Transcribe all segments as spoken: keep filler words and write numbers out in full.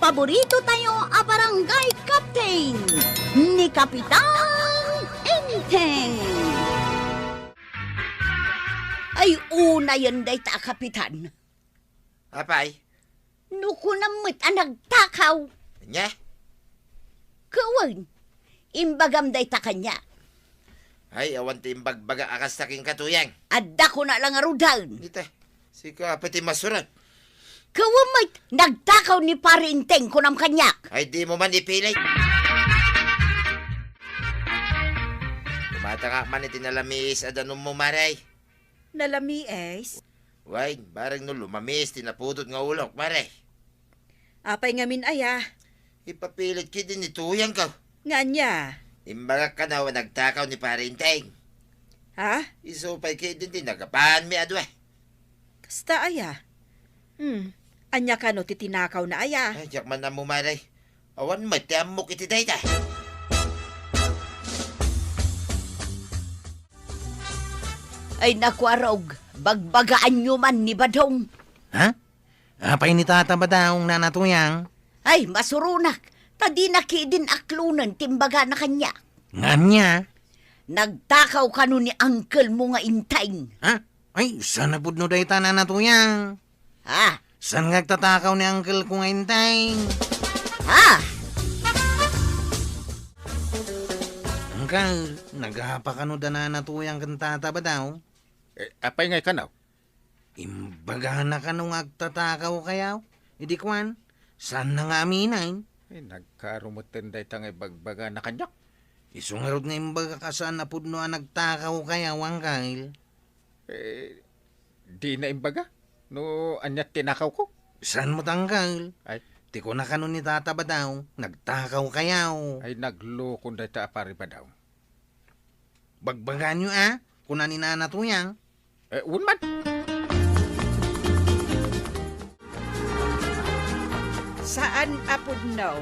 Paborito tayo a barangay captain, ni Kapitan Enteng. Ay, unayen dayta a kapitan. Apay? No kunam met a nagtakaw. Ania? Ket wen, imbagam dayta kaniak. Ay, awan ti imbagbaga a kasta kenka, Tuyang. Adda kona la ngaruden. Dita, sika pay ti masurat. Ket wen met, nagtakaw ni Pari Enteng, kunam kaniak. Ay, dimo man ipilit. Kumatangak man iti nalamiis a danummo, Mare. Nalamiis? Wen, bareng no lumamiis ti napudot nga ulok, Mare. Apay ngamin aya? Ipapilit ketdi ni Tuyangko. Nga ania? Imbagak kano a nagtakaw ni Pari Enteng. Ha? Isu pay ketdin ti nagapaanmi a dua. Kasta aya? Hmm, ania kano ti tinakawna aya? Ay, diak man ammo, Mare. Awan met ti ammok iti dayta. Ay, naku, Arog, bagbagaanyo man ni Badong. Ha? Apay ni Tata Badong, Nana Tuyang? Ay, masuronak, ta dina ketdin aklonen ti imbagana kaniak. Nga ania? Nagtakaw kano ni uncle mo nga Enteng. Ha? Ay, saan a pudno dayta, Nana Tuyang? Ha? Saan nga agtatakaw ni uncle ko nga Enteng? Ha? Uncle, nagapa kano da Nana Tuyang ken Tata Badong? Eh, apay ngay kano? Imbagana kano nga agtatakaw kayaw? Idi kuan, saanna nga aminen? Ay, nagkarumetten dayta nga ibagbagana kaniak. Isu ngarud nga imbagak a saan a pudno a nagtakaw kayaw, Uncle. Eh, dina imbaga no ania ti tinakawko. Saan met, Uncle? Ay. Ti kuna kano ni Tata Badong, nagtakaw kayaw. Ay, naglokon dayta a Pari Badong. Bagbagaanyo a, kuna ni Nana Tuyang. Eh, wen man. Saan a pudno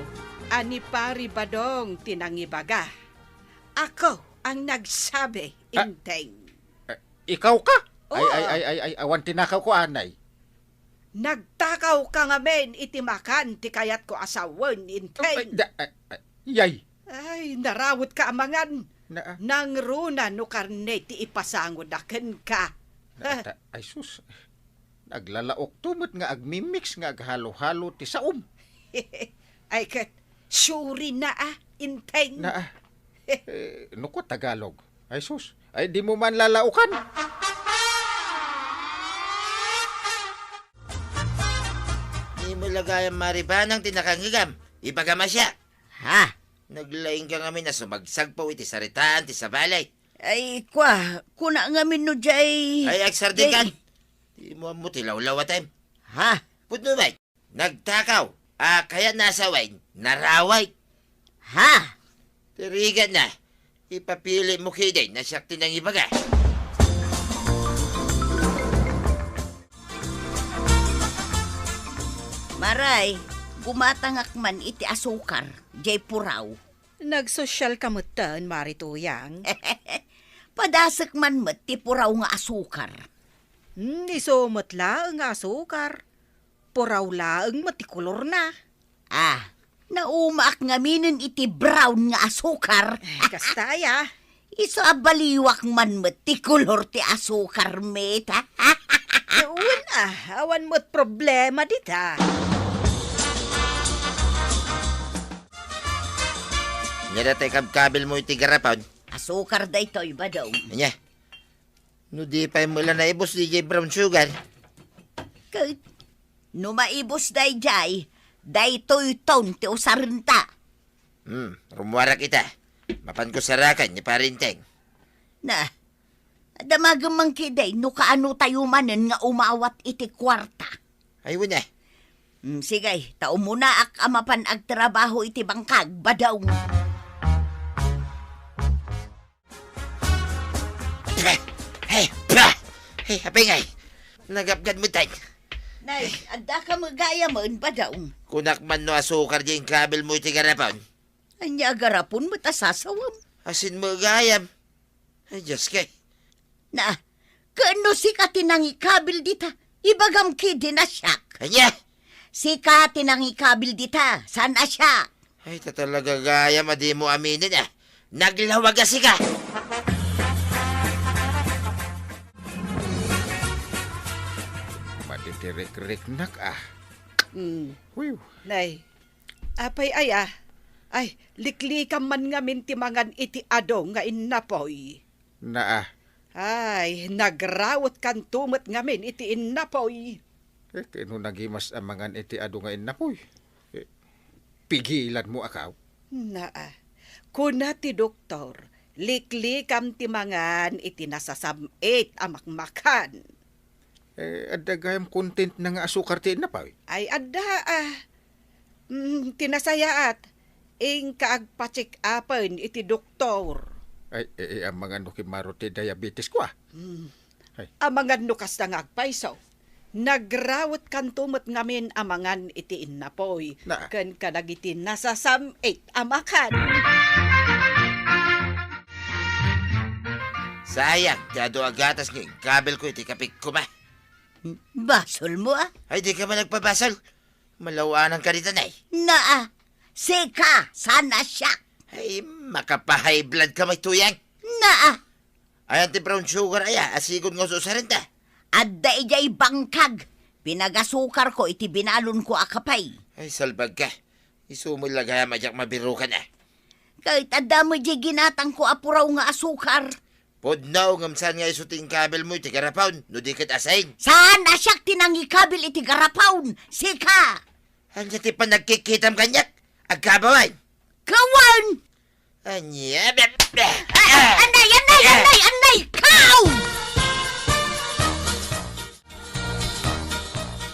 a ni Pari Badong ti nangibaga. Ako ang nagsabi, ah, Enteng. Eh, ikaw ka? Oo. Ay, ay, ay, ay, ay, awan tinakawko, anay. Nagtakawka ngamin iti makan ti kayatko a sawen, Enteng. Ay, da-, ay, ay, yay. Ay, narawetka a mangan. Na, ah. Nangruna no karne ti ipasangoda kenka. Na, ta-, ay, sus. Naglalaokto met nga agmi-mix nga aghalo-halo ti saom. Ay, ket, surina a, Enteng. Na, ah. Eh, no ko Tagalog. Ay, sus. Ay, dimo man lalaokan. Dimo la gayam maribanang ti nakangngegam. Ibagam a siak. Ha? Naglaingka ngamin a sumagsagpaw iti saritaan ti sabali. Ay, kua, kuna ngamin no jay, ay, agsardikan. Jay. Dimo ammo ti lawlawatem. Ha? Pudno met. Nagtakaw a kayatna a sawen, naraway. Ha? Ti rigatna, ipapilit mo ketdin a siak ti nangibaga. Maray, gumatangak man iti asukar, jay puraw. Nagsosyal ka metten, Mari Tuyang. Padasek man met ti puraw nga asukar. Hmm, isu met laeng nga asukar. Puraw laeng met ti kolorna. Ah, naumaak ngaminen iti brown nga asukar. Eh, kasta aya. Isu a baliwak man met ti kolor ti asukar met. Wen a, awan met problema dita. Ania dayta ikabkabilmo iti garapon? Asukar daytoy, Badong. Ania? No di pay met la naibus diay brown sugar. Ket no maibus daydiay, daytoyton ti usarenta. Hmm, rummuarak ita. Mapanko saraken ni Pari Enteng. Na, damagem man ketdi no kaano tayo manen nga umawat iti kuarta. Ay, wen a. Hmm, sige, ta umunaak a mapan agtrabaho iti bangkag, Badong. Hey, hey, bah! Hey, apay ngay? Nagapgad metten. Nay, adda ka met gayamen, Badong. Kunak man no asukar diay inkabilmo iti garapon. Ania a garapon met a sasawem? Asin met gayam. Ay, Dios kay. Na, ket no sika ti nangikabil dita, ibagam ketdin a siak. Ania? Sika ti nangikabil dita, saan a siak? Ay, ta talaga gayam a dimo aminen, a. Naglawag a sika! Matitirikriknak, a. Mm. Wiw. Nay, apay aya? Ay, liklikam man ngamin ti mangan iti adu nga innapoy. Naa. Ay, nagrawetkanto met ngamin iti innapoy. Eh, kano nagimas a mangan iti adu nga innapoy? Eh, pigilanmo a kao? Naa. Kuna ti doktor, liklikam ti mangan iti nasasam-it a makmakan. Eh, adda gayam content na nga asukar ti innapoy? Ay, adda, a. Mm, ti nasayaat, inka agpa-check-upen iti doktor. Ay, eh, eh, amangan no kimmaro ti diabetes ko, a. Mm. Ay. Amangan no kasta nga agpayso. Nagrawetkanto met ngamin a mangan iti innapoy, na, ken kadagiti nasasam-it a makan. Sayang, ti adu a gatas nga inkabilko iti kapik koma. Basolmo, a? Ay, dika man agpabasol. Malaw-ananka dita, nay. Naa, sika, saan a siak? Ay, makapa-high blood ka, may tuyang. Naa. Ayan ti brown sugar, aya, a sigud nga ususarenta. Adda idiay bangkag. Pinagasukarko iti binalonko a kapay. Ay, salbag ka. Isu met la gayam a diak mabirukan, a. Ket adda met diay ginatangko a puraw nga asukar. Pudno, ngem saan nga isu ti inkabilmo iti garapon, no di ket asin? Saan a siak ti nangikabil iti garapon? Sika! Ania ti panagkikkitam kaniak? Agkabawan? Kawan! Ania? Be-, be-, Ah, ah, anay, anay, ah, anay, anay! Kao!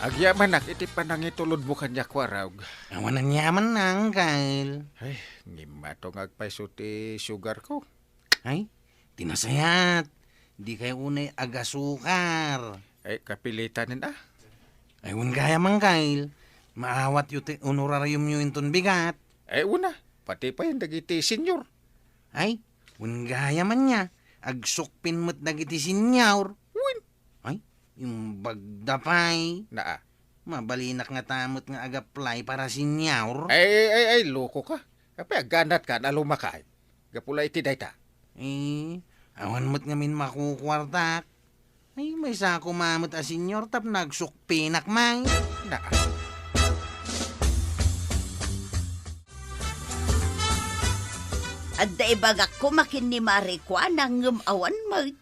Agyamanak iti panangitulodmo kaniak, Warog. Awan aniamanna, Angkel. Ay, ngimmato nga agpayso ti sugar ko. Ay, ti nasayaat, dikay unay agasukar. Ay, kapilitanen, a. Ay, wen gayam, Angkel. Maawatyo ti honorariumyo inton bigat. Ay, wen a, pati pay dagiti senior. Ay, wen gayam ania, agsukpin met dagiti senior. Wen. Ay, imbagda pay. Naa. Mabalinak ngata met nga ag-apply para senior. Ay, ay, ay, ay, loko ka. Apay, agganat ka, nalumakay. Gapu la iti dayta. Eh, awan met ngamin makukuartak. Ay, maysa koma met a senior tapno agsukpinak man. Naa. Adda ibagak koma ken ni Mare Kuana ngem awan met.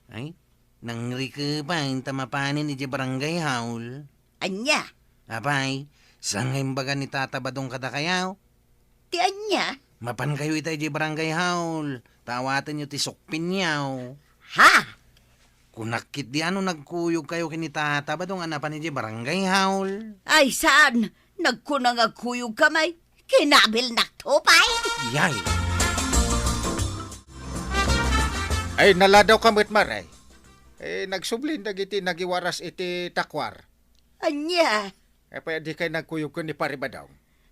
Ay, nangrikepen ta mapanen idiay barangay hall. Ania? Apay, saan nga imbaga ni Tata Badong kadakayo? Ti ania? Mapankayo ita idiay barangay hall, ta awatenyo ti sukpinyo. Ha? Kunak ketdi a no nagkuyogkayo ken ni Tata Badong a napan idiay barangay hall. Ay, saan? Nagkuna nga agkuyogkami. Kinabilnakto pay. Yay. Ay, naladawka met, Mare. Eh, nagsublin dagiti nagiwaras iti takwar. Ania? Apay a dikay nagkuyog ken ni Pare Badong?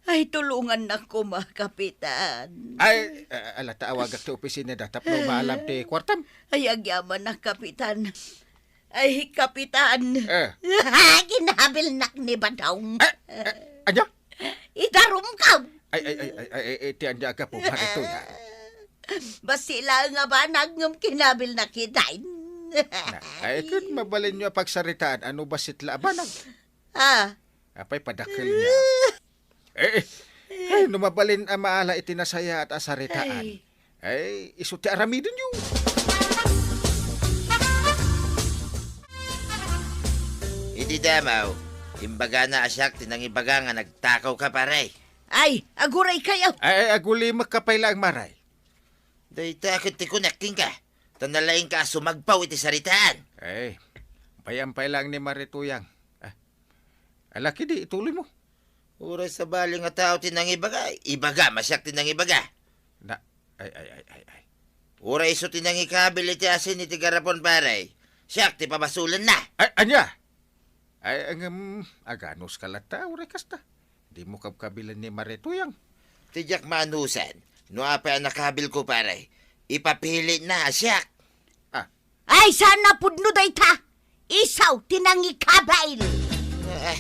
Ay, tulongannak koma, Kapitan. Ay, a-, ala ta awagak ti opisinada tapno maalam ti kuartam. Ay, agyamanak, Kapitan. Ay, Kapitan. Eh. Kinabilnak ni Badong. Eh, eh, ania? Idarumkaw. Ay, ay, ay, ay, ay, ay, ti ania a gapu, Mare Tuyang? Bassit la nga banag ngem kinabilnak ita. Na, ay, ket mabalinyo a pagsaritaan, ano bassit la a banag? Ah. Apay, padakkel niya. Eh, eh. Ay, no mabalin a maala iti nasayaat a saritaan. Ay. Ay, isu ti aramidenyo. Iti damaw, imbagana a siak ti nangibaga nga nagtakawka, pare. Ay, aguraykayo. Ay, ay, agulimekka pay laeng, Mare. Dayta ket ti kunak kenka, ta nalaingka a sumagpaw iti saritaan. Ay, bay-am pay laeng ni Mare Tuyang. Ah, ala ketdi, ituloymo. Uray sabali nga tao ti nangibaga, ibagam a siak ti nangibaga. Na, ay, ay, ay, ay, ay. Uray isu ti nangikabil iti asin iti garapon, pare. Siak ti pabasolenna. Ay, ania? Ay, ngem, aganuska latta, uray kasta. Dimo kabkabilen ni Mare Tuyang. Ti diak maanusan, no apay a nakabilko, pare, ipapilitna a siak. Ah. Ay, saan a pudno dayta? Isu ti nangikabil. Eh.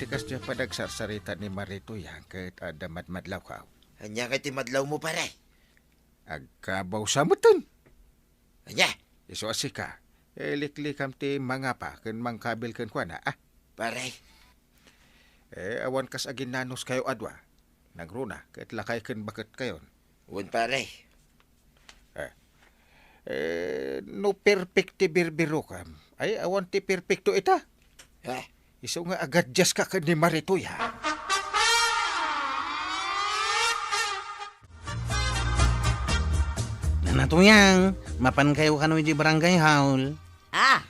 Kasdiay pay nagsarsarita ni Mari Tuyang ket adda madmadlawko. Ania ngay ti madlawmo, pare? Agkabaw sa metten. Ania? Isu a sika, eh, liklikam ti mangapa ken mangkabil kenkuana, ah. Pare. Eh, awan kas aginnanuskayo a dua. Nangruna, ket lakay ken baketkayon. Wen, pare. Eh, eh, no perfect ti birbirokam, ay, awan ti perfecto ita. Ha? Isu nga agaddiaska ken ni Mari Tuyang. Nana Tuyang, mapankayo kano iti barangay hall. Ah.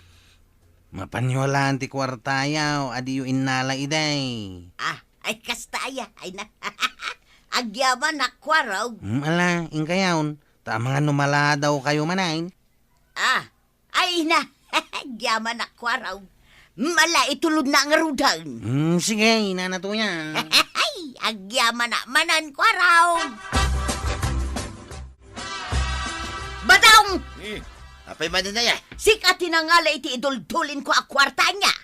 Mapanyo laeng ti kuartayo a diyo innala idiay. Ah, ay kasta aya, ay na. Agyamanak, Kuarog. Hmm, ala, inkayon. Ta amangan no maladawkayo manen. Ah, ay na. Agyamanak, Kuarog. Mala itulodna ngaruden. Hmm, sige, Nana Tuyang. Agyamanak manen, Kuarog. Badong! Eh, apay manen aya? Sika ti nangala iti iduldulin ko a kuarta ania?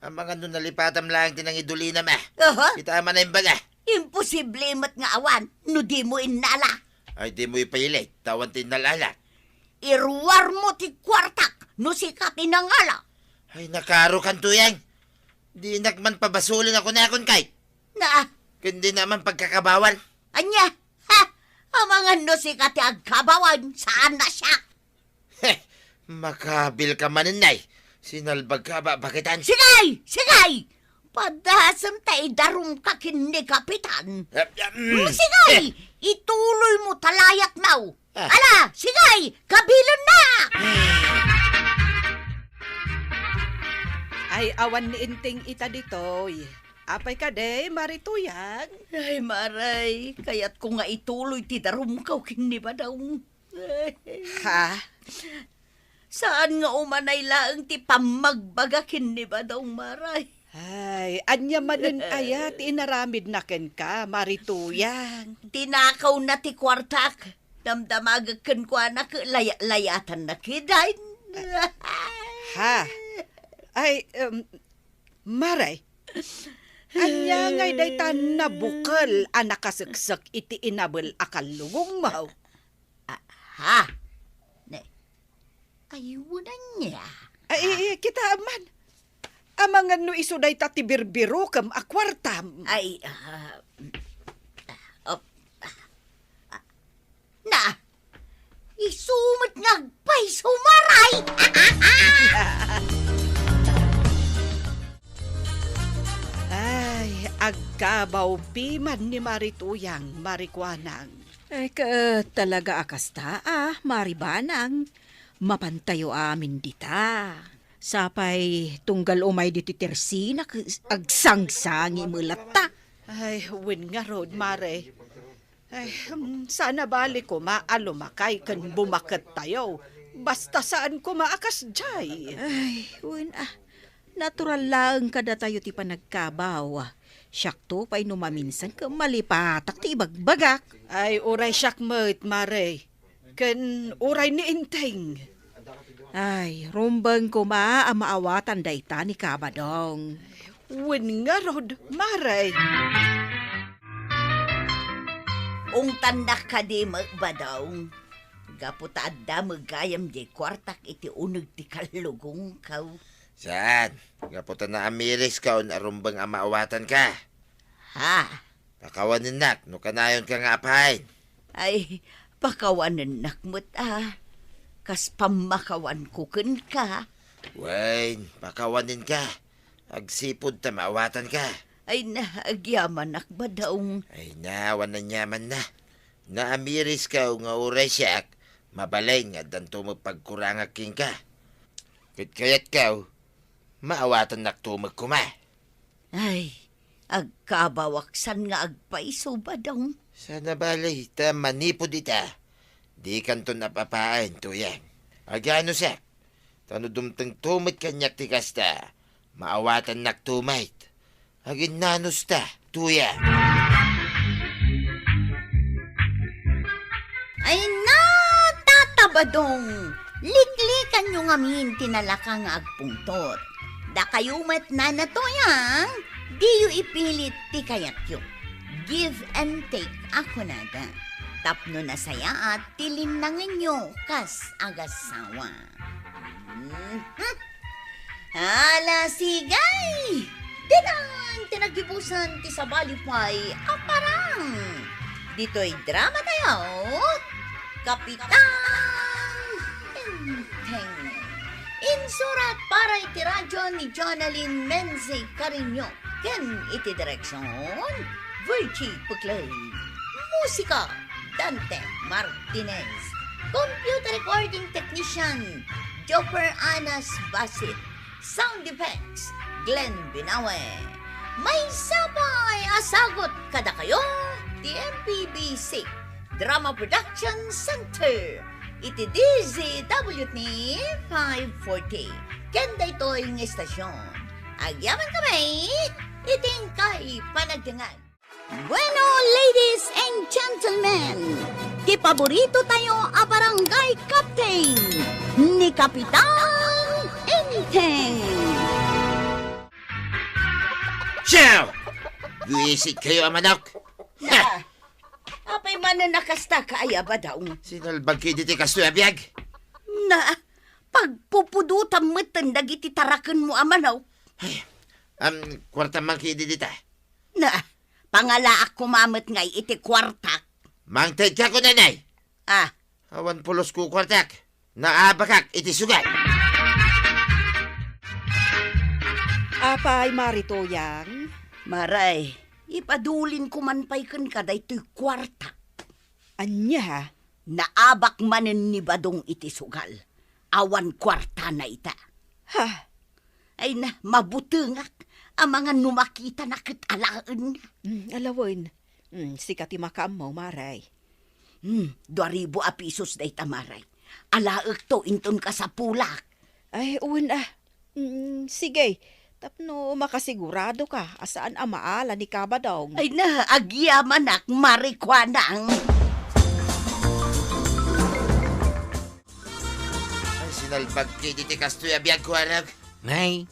Amangan no nalipatam laeng ti nangidulinam, ah. Aha. Kita man a imbaga. Imposible met nga awan no dimo innala. Ay, dimo ipailit, ta awan ti innala. Iruarmo ti kuartak no sika ti nangala. Ay, nakaaro kan, Tuyang. Dinak man pabasolen a kunakon kay. Na. Ken dina man pagkakabawan. Ania? Ha? Amangan no sika ti agkabawan, saan a siak. Heh, makabilka manen, nay. Sinalbagka a babakitan. Sigay! Sigay! Padasem ta idarumka ken ni Kapitan. Eh, eh, mm. Sigay! Eh. Ituloymo ta layatmo. Ah. Ala, sigay! Kabilennak! Ay, awan ni Enteng ita ditoy. Apay kadi, Mari Tuyang? Ay, Maray, kayatko nga ituloy ti darumko ken ni Badong. Ha? Saan nga umanay laeng ti pammagbaga ken ni Badong, Maray? Ay, ania manen aya ti inaramidna kenka, Mari Tuyang? Tinakawna ti kuartak. Damdamagek kenkuana ket laya-layatanna kidin. Ha? Ay, em, Maray, ania ngay dayta nabukel a nakaseksek iti inabel a kallugongmo? Ah, ha? Ne, ayunan niya. Ay, i-, i-, kita man. Amangan no isu dayta ti birbirokem a kuartam. Ay, ah, ah, oh, ah, na, isu met nga agpayso, Maray! Ay, agkabaw piman ni Mari Tuyang, Mari Kuanang. Ay, ket talaga a kasta, ah, Mari Banang. Mapantayo amin dita. Sapay tunggal umay ditoy tersina, ket agsangsangi met latta. Ay, wen ngarud, Mare. Ay, hmm, saan a bali koma a lumakay ken bumakettayo. Basta saan koma a kasdiay. Ay, wen, ah, natural laeng kadatayo ti panagkabaw. Siakto pay no maminsan ket malipatak ti ibagbagak. Ay, uray siak met, Mare. Ken uray ni Enteng. Ay, rumbeng koma a maawatan dayta ni Kabadong. Wen ngarud, Mare. Ungtannak kadi met, Badong. Gapu ta adda met gayam diay kuartak iti uneg ti kallugongko. Saan? Gapu ta naamiriskon a rumbeng a maawatanka. Ha? Pakawanennak no kanayonka nga apayen. Ay, pakawanennak met a. Kas pammakawanko kenka. Wen, pakawanenka. Agsipud ta maawatanka. Ay na, agyamanak, Badong. Ay na, awan aniamanna. Naamirisko nga uray siak, mabalin nga addanto met pagkurangak kenka. Ket kayatko, maawatannakto met koma. Ay, agkabawak saan nga agpayso, Badong. Saan a bali, ta manipud ita, dikanton ap-apaen, Tuyang. Aganusak, ta no dumtengto met kaniak ti kasta, maawatannakto met. Aginnanusta, Tuyang. Ay na, Tata Badong! Liklikanyo ngamin ti nalaka nga agpungtot. Dakayo met, Nana Tuyang, Diyo ipilit ti kayatyo. Give and take a kunada. Tapno nasayaat ti linnangenyo kas agasawa. Mhm. Ala, sigay! Ditan ti naggibusan ti sabali pay a parang. Ditoy drama tayo, Kapitan Tengteng. Insurat para iti radyo ni Jonalyn Menzi Carino ken iti direksyon, Virgie Puclay. Musika, Dante Martinez. Computer recording technician, Jopper Anas Basit. Sound effects, Glenn Binawe. Maysa pay a sagut kadakayo ti M P B C Drama Production Center iti D Z W T five forty. Ken daytoy nga istasyon, agyaman kami iti inkay panagdengngeg. Bueno, ladies and gentlemen, ti paborito tayo a barangay captain, ni Kapitan Enteng. Siya! Buwisit kayo a manok! Na, apay manen a kasta ka aya, Badong? Sinalbag kayo diti kastoy a biag? Na, pagpupudotam metten dagiti tarakenmo a manok. Ay, am, kuarta man kayo dita. Na, pangalaak koma met ngay iti kuartak. Mangted ka kunanay? Ah. Awan pulos ko kuartak. Naabakak iti sugal. Apay, Mari Tuyang? Maray, ipadulin ko man pay kenka daytoy kuartak. Ania? Naabak manen ni Badong iti sugal. Awan kuartana ita. Ha? Ay na, mabutengak. Amangan no makitana ket alaenna. Mm, alawen. Mm, sika ti makaammo, Maray. Hmm, dua ribu a pisos dayta, Maray. Alaekto inton kasapulak. Ay, wen a. Mm, sige. Tapno makasigurado ka a saan a maala ni Kabadong. Ay na, agyamanak, Mari Kuanang. Ay, sinalbag kayo diti kastoy a biag, Kuarog. Nay,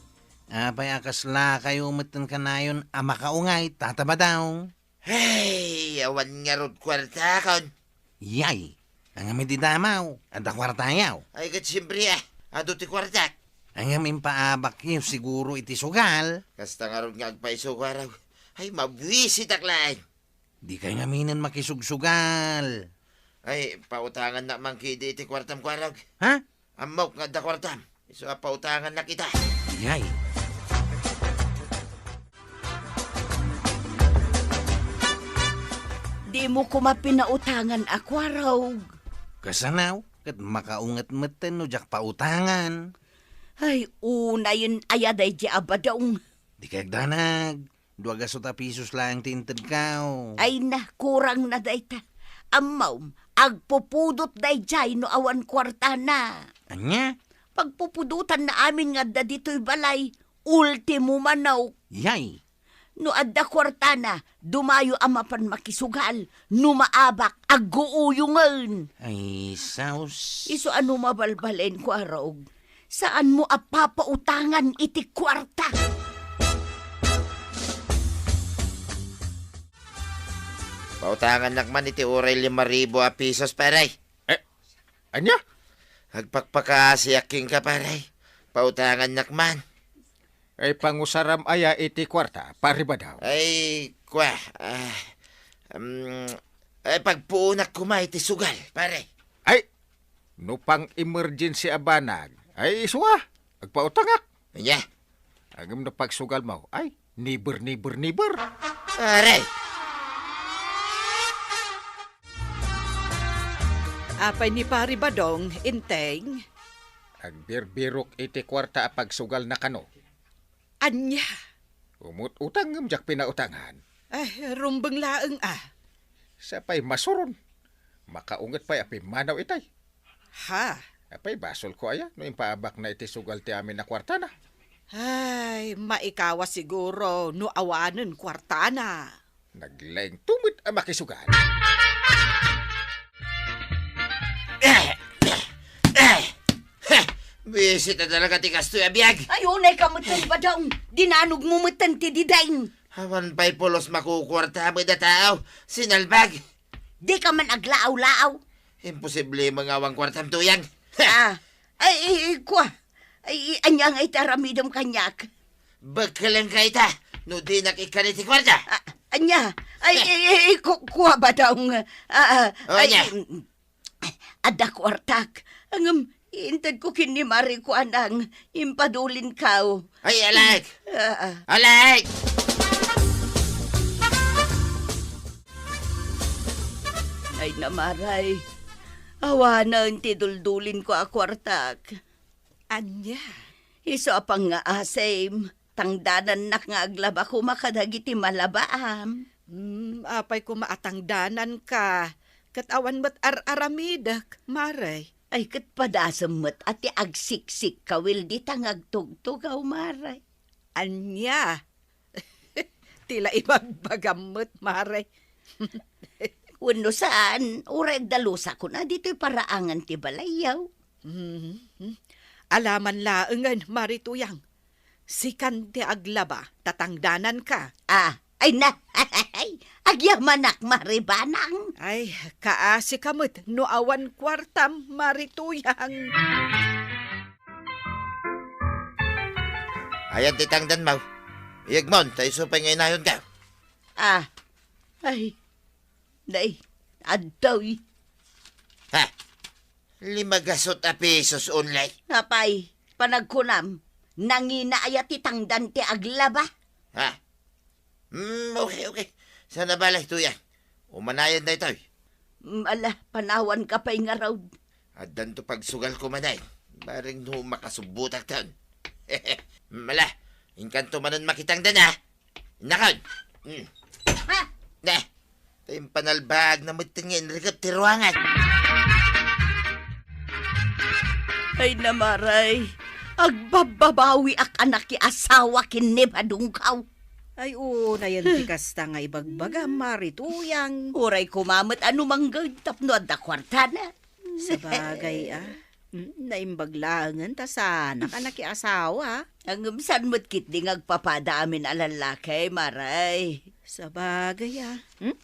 apay a kasla kayo metten kanayon a makaungay, Tata Badong? Hey, awan ngarud kuartakon. Yay, angam iti damaw, adda kuartayaw. Ay, ket siempre, ah, adu ti kuartak. Angam impaabakyo siguro iti sugal. Kasta ngarud nga agpayso, Kuarog. Ay, mabwisitak laeng. Di kay ngaminen makisugsugal. Ay, pautangannak man kidi iti kuartam, Kuarog. Ha? Ammok nga adda kuartam. Isu a pautangannak ita. Yay. Dimo koma pinautangan a Kuarog. Kasanaw, ket makaunget metten no diak pautangan. Ay, unayen aya daydi a Badong. Di kay agdanag. Dua gasu ta pisos laeng ti intedkaw. Ay na, kurang na dayta. Ammom, agpupudot daydiay no awan kuartana. Ania? Pagpupudotanna amin nga adda ditoy balay, ultimo manok. Yay! No adda kuartana, dumayo a mapan makisugal. No maabak, agguuyongen. Ay, saus. Isu a no mabalbalen, Kuarog. Saanmo a papautangan iti kuarta? Pautangannak man iti uray lima ribu a pisos, pare. Eh, ania? Agpakpakaasiak kenka, pare. Pautangannak man. Ay, pangusaram aya iti kuarta, pare Badong? Ay, kua, ah, um, ay, pagpuonak koma iti sugal, pare. Ay, no pang-emergency a banag, ay, isu a, agpautangak. Ania? Ngem no pagsugalmo, ay, never, never, never. Aray! Apay ni Pari Badong, Enteng? Agbirbirok iti kuarta a pagsugalna kano. Ania? Umut-utang ngem diak pinautangan. Ay, rumbeng laeng a. Sapay masuron. Makaunget pay a pimmanaw itay. Ha? Apay, basolko aya no impaabakna iti sugal ti amin a kuartana? Ay, maikawa siguro no awanen kuartana. Naglaingto met a makisugal. Eh, eh, eh, Buisit a talaga ti kastoy a biag. Ay, unay ka metten, Badong. Dinanogmo metten ti didain. Awan pay pulos makukuarta met a tao. Sinalbag. Di ka man aglaaw-laaw. Imposible nga awan kuartam, Tuyang. Ah, ay, ay, ay, kua. Ay, ay, ania nga iti aramidem kaniak? Bekkeleng ka ita, no dinak ikkan iti kuarta. Ah, ania? Ay, ay, ay, ay, ku-, kua, Badong. Ah, ah, O, ay, ania? Mm, adda kuartak. Ngem, intedko ken ni Mari Kuanang, impadulinkaw. Ay, Alek! Ah, ah. Alek! Ay, Maray. Awanen ti duldulinko a kuartak. Ania? Isu a pangngaasim, tangdanannak nga aglaba koma kadagiti malabaam. Hmm, apay koma a tangdananka? Ket awan met ar-aramidek, Mare. Ay, ket padasem met a ti agsiksikkawil dita nga agtugtugaw, Mare. Ania? Ti la ibagbagam met, Mare. Wenno saan, uray agdalusakon a ditoy paraangan ti balayyo. Mhm. Alaman laengen, Mari Tuyang. Sikan ti aglaba, ta tangdananka. Ah, ay na, agyamanak, Mari Banang. Ay, kaasika met no awan kuartam, Mari Tuyang. Ayan ti tangdanmo. Iyegmon, ta isu pay nga inayonka. Ah, ay, nay, adtoy. Ha? Lima gasut a pesos only? Apay, panagkunam, nangina aya ti tangdan ti aglaba? Ha? Hmm, okay, okay. Sana balay, Tuyang. Umanayan daytoy. Mm, ala, panawanka pay ngarud. Addanto pagsugal ko manen. Bareng no makasubbutak ton. Mala, inkanto manen makitangdan, ha? Nakon. Hmm. Ha? Ne. Tay panalbaag na met nga inrikep ti ruangan. Ay, Maray. Agbabbabawiak a nakiasawa ken ni Badongko. Ay, unayen ti kasta nga ibagbaga, Mari Tuyang. Uray koma met a no mangged tapno adda kuartana. Sabagay, ah. Mm, naimbag laengen ta saanak a nakiasawa. Ngem saan met ketdi nga agpapada amin a lallaki, Maray? Sabagay, ah. Hmm?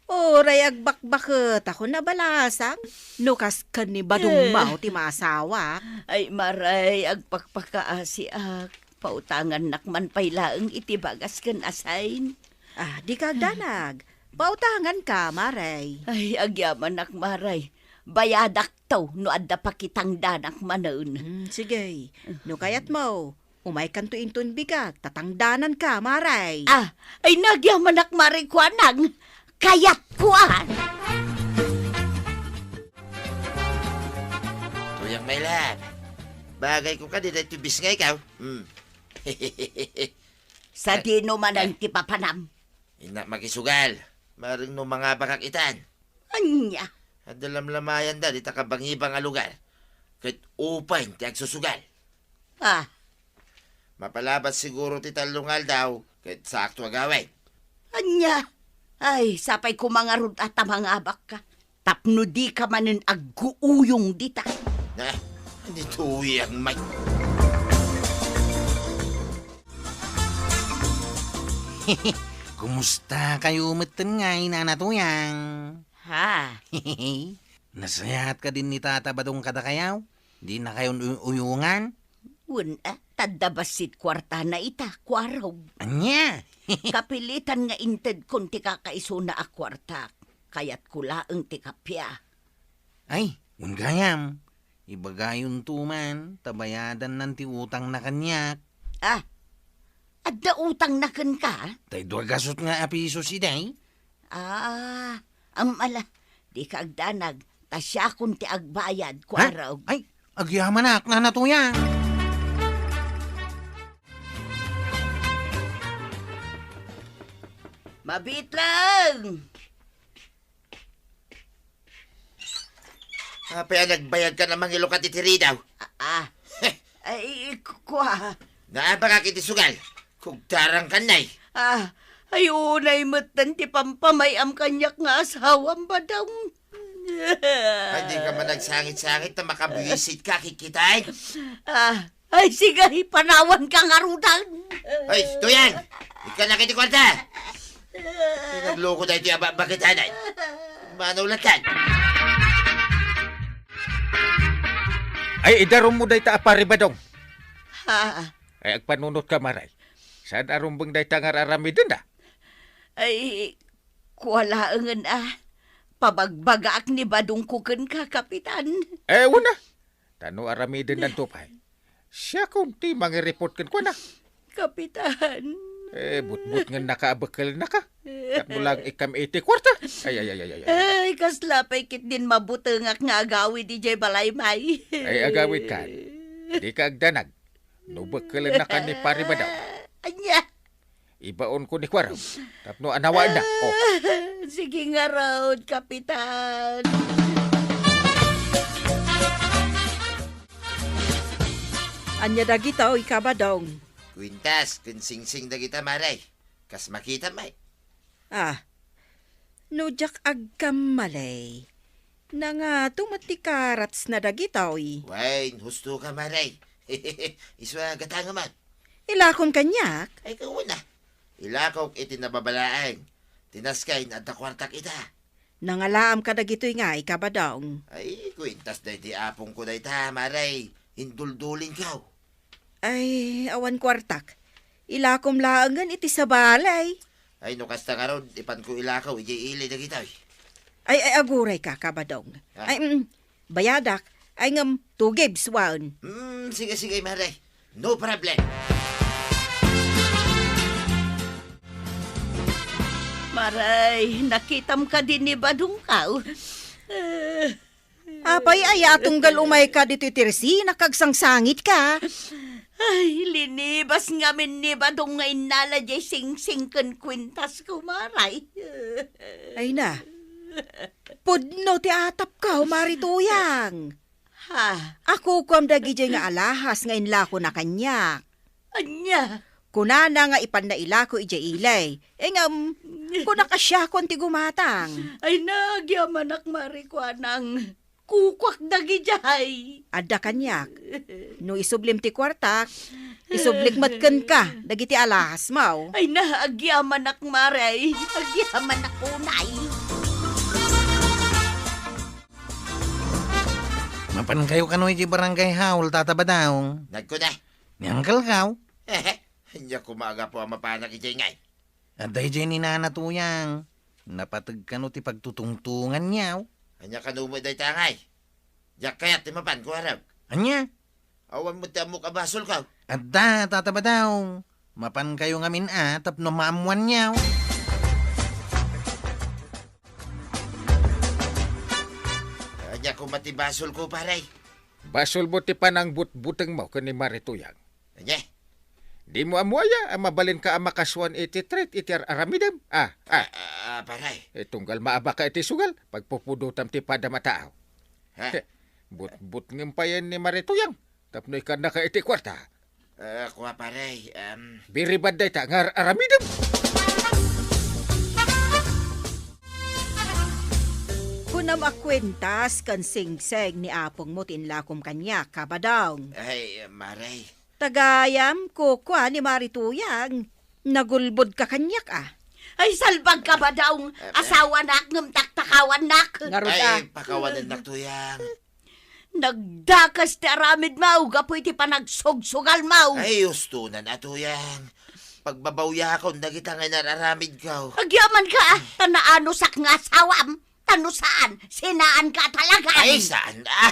Uray agbakbaket ako nabalasang no kas ken ni Badong Eh. Mao ti maasawa. Ay, Maray, agpakpakaasiak. Pautangannak man pay laeng iti bagas ken asayn. Ah, di ka agdanag. Pautanganka, Maray. Ay, agyamanak, Maray. Bayadakto no adda pakitangdanak manen. Hmm, sige. No kayatmo, umaykanto inton bigat, tatangdananka, Maray. Ah, ay, nagyamanak, Maray, kuanang. Kayatko, ah. Tuyang, my love. Bagay ko kadi daytoy bisngay ka, oh. Hmm. Sadino manen ti papanam? Innak makisugal. Bareng no mangabakak itan. Ania? Adda lamlamayanda dita kabangibang a lugar. Ket open ti agsusugal. Ah. Mapalabas siguro ti tallo nga aldaw, ket sakto a gawid. Ania? Ay, sapay koma ngarud a ta mangabakka. Tapno dika manen agguuyong dita. Na, ni Tuyang, may. Kumusta kayo metten ngay, Nana Tuyang? Ha? Nasayaat kadin ni Tata Badong kadakayo? Dinakayon uy-uyongan? Wen, a, ta adda bassit kuartana ita, kuarog. Ania? Kapilitan nga intedkon ti kakaisuna a kuartak. Kayatko laeng ti kappia. Ay, wen gayam. Ibagayonto man, ta bayadannan ti utangna kaniak. Ah, adda utangna kenka? Tay dua gasut nga a pisos iday. Ah, am, ala, dika agdanag, ta siakon ti agbayad, Ha? kuarog. Ay, agyamanak, Nana Tuyang. Mabitleng! Apay a nagbayagkan a mangilukat iti ridaw? Ah, ah. Ay, ku-, kua. Naabakak iti sugal. Kugdarangkan, nay. Ah, ay, unay metten ti pampamay-am kaniak nga asawam, Badong. Ay, di ka man nagsangit-sangit ta makabuwisit ka, kikitaen. Ah, ay, sige, panawan ka ngaruden. Ay, Tuyang! Ikkan iti kuarta! Ay, nagloko daytoy a ba-, bakitanay. Manaw latta. Ay, idarummo dayta a Pari Badong. Ha? Ay, agpanunot ka, Maray. Saan a rumbeng dayta nga ar-aramiden da? Ay, kua laengen a. Pabagbagaak ni Badongko kenka, Kapitan. Eh, wen a. Ta no aramidenanto pay, siakon ti mangiripot kenkuana. Kapitan. Eh, butbutngennaka a bekkelennaka. Tapno lang ikam iti kuarta. Ay, ay, ay, ay, ay, ay. Ay, kasla pay ketdin mabutengak nga agawid idiay balaymi. Ay, agawidkan. Dika agdanag. No bekkelennaka ni Pari Badong. Ania? Ibaonko ni Kuarem. Tapno anawaenna. Oh. Sige ngarud, Kapitan. Ania dagitoy, Kabadong? Kuintas ken singsing dagita, Maray. Kas makitam, ay. Ah, no diak agkamali, nangato met ti karatsna dagitoy. Wen, husto ka, Maray. Isu a gatangemon. Ilakom kaniak? Ay, kauna. Ilakok iti nababalaeng. Ti naskay nga adda kuartak ita. Nangalaam kadagitoy ngay, Kabadong. Ay, kuintas daydi apongko dayta, Maray. Induldulingko. Ay, awan kuartak. Ilakom laengen iti sabali. Ay, no kasta ngarud, ipanko ilakaw idiay ili dagitoy. Ay, ay, agurayka, Kabadong. Ah. Ay, mm, bayadak. Ay, ngem, two gives one. Hmm, sige, sige, Maray. No problem. Maray, nakitam kadi ni Badongko? Eh. Apay aya a tunggal umayka ditoy tersinak, agsangsangitka? Ay, linibas ngamin ni Badong nga innala diay singsing ken kuintasko, Maray. Ay na, pudno ti atapko, Mari Tuyang. Ha? Akukuam dagidiay nga alahas nga inlakona kaniak. Ania? Kunana nga ipanna ilako idiay ili. Ngem, kunak a siakon ti gumatang. Ay, nagyamanak, Mari, kuanang. Kukuak dagidiay. Adda kaniak. No isublim ti kuartak, isublik met kenka dagiti alahasmo. Ay, nagyamanak, Mari. Nagyamanak unay. Mapankayo kano iti barangay hall, Tata Badong? Nagkuna. Ni Uncle Kao? Ania koma a gapu a mapanak idiay ngay? Adda idiay ni Nana Tuyang. Napateg kano ti pagtutungtunganyo. Ania kano met dayta ngay? Diak kayat ti mapan, Kuarem. Ania? Awan met ti ammok a basolko. Adda, Tata Badong. Mapankayo ngamin a tapno maammoanyo. Ania koma ti basolko, pare? Basolmo ti panangbutbutengmo ken ni Mari Tuyang. Ania? Dimo ammo aya a mabalinka a makasuan iti treat iti ar-aramidem? Ah, ah. Ah, ah, pare. Eh, tunggal maabaka iti sugal, pagpupudotam ti padam a tao. Ha? Butbutngem payen ni Mari Tuyang tapno ikkannaka iti kuarta. Ah, kua, pare, em. Biribad dayta nga ar-aramidem. Kunam a kuentas ken singsing ni apongmo ti inlakom kaniak, Kabadong. Ay, Mare. Tagayam, kukua ni Mari Tuyang. Nagulbodka kaniak, a. Ay, salbag, Kabadong. Eh, eh. Asawanak ngem taktakawannak. Ngarud, a. Ay, pakawanennak, Tuyang. Nagdakes ti aramidmo gapu iti panagsugsugalmo. Ay, ustonan a, Tuyang. Pagbabawyakon dagita nga inar-aramidko. Agyamanka, ta naanusak nga asawam. Ta no saan, sinaanka talaga. Ay, saan, a.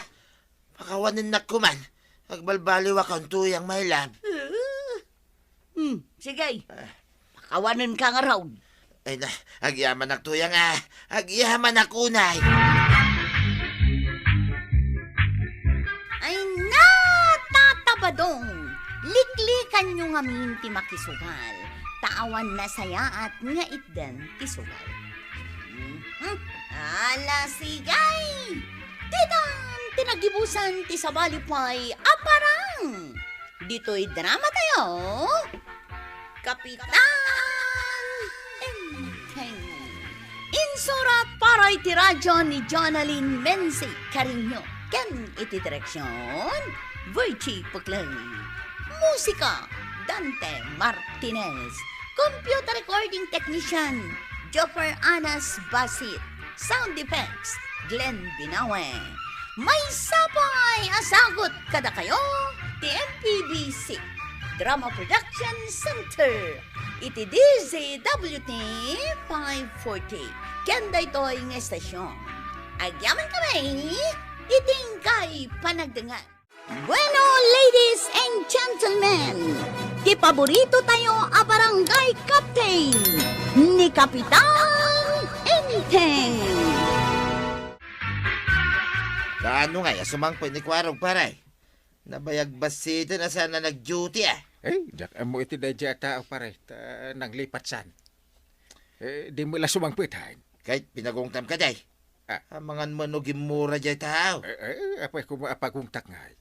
Pakawanennak koman. Agbaliwbaliwakon, Tuyang, my love. Hmm, sige. Ah. Pakawanenka ngarud. Ay na, agyamanak, Tuyang, a. Agyamanak unay. Ay na, Tata Badong. Liklikanyo ngamin ti makisugal. Ta awan nasayaat nga itdan ti sugal. Mhm. Ala, sige! Ditan ti nagibusan ti sabali pay a parang. Ditoy drama tayo, Kapitan Enteng. Insurat Aray ti radio ni Jonalyn Menzi Cariño ken iti direksion, Virgie Puclay. Musika, Dante Martinez. Computer recording technician, Joffer Anas Basit. Sound effects, Glenn Binawe. Maysa pay a sagut kadakayo ti M P B C Drama Production Center iti D Z W T five forty. Ken daytoy nga estasion, agyamankami iti inkay panagdengngeg. Bueno, ladies and gentlemen, ti paborito tayo a barangay captain, ni Kapitan Enteng. Kaano ngay a sumangpet ni Kuarog, pare? Nabayag bassiten a saan a nag-duty, a. Eh, diak ammo iti daydiay a tao, pare, ta nanglipat san. Eh, di mo la sumangpet, hain? Ket pinagungtam ka, jay. Ah. Amangan man no gimmura jay tao. Eh, eh, apay koma a pagungtak ngay?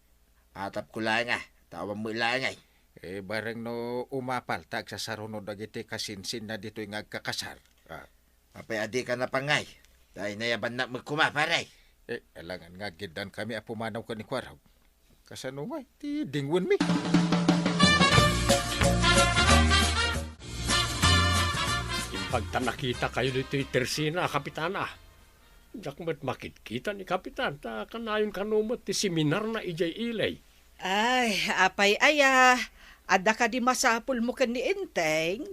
Atapko laeng a, ta awan met laeng ay. Eh, bareng no umapal ta agsasaruno dagiti kasinsinna ditoy nga agkakasar. Ah. Apay a dika napangngay? Ta inayabannak met koma, pare. Eh, alangan nga aggiddan kami a pumanaw ken ni Kuarog. Kasano ngay ti dingwenmi? Imbag ta nakitakayo ditoy tersina a kapitana. Diak met makitkita ni Kapitan, ta kanayon kano met ti seminarna idiay ili. Ay, apay aya, adda kadi masapulmo ken ni Enteng?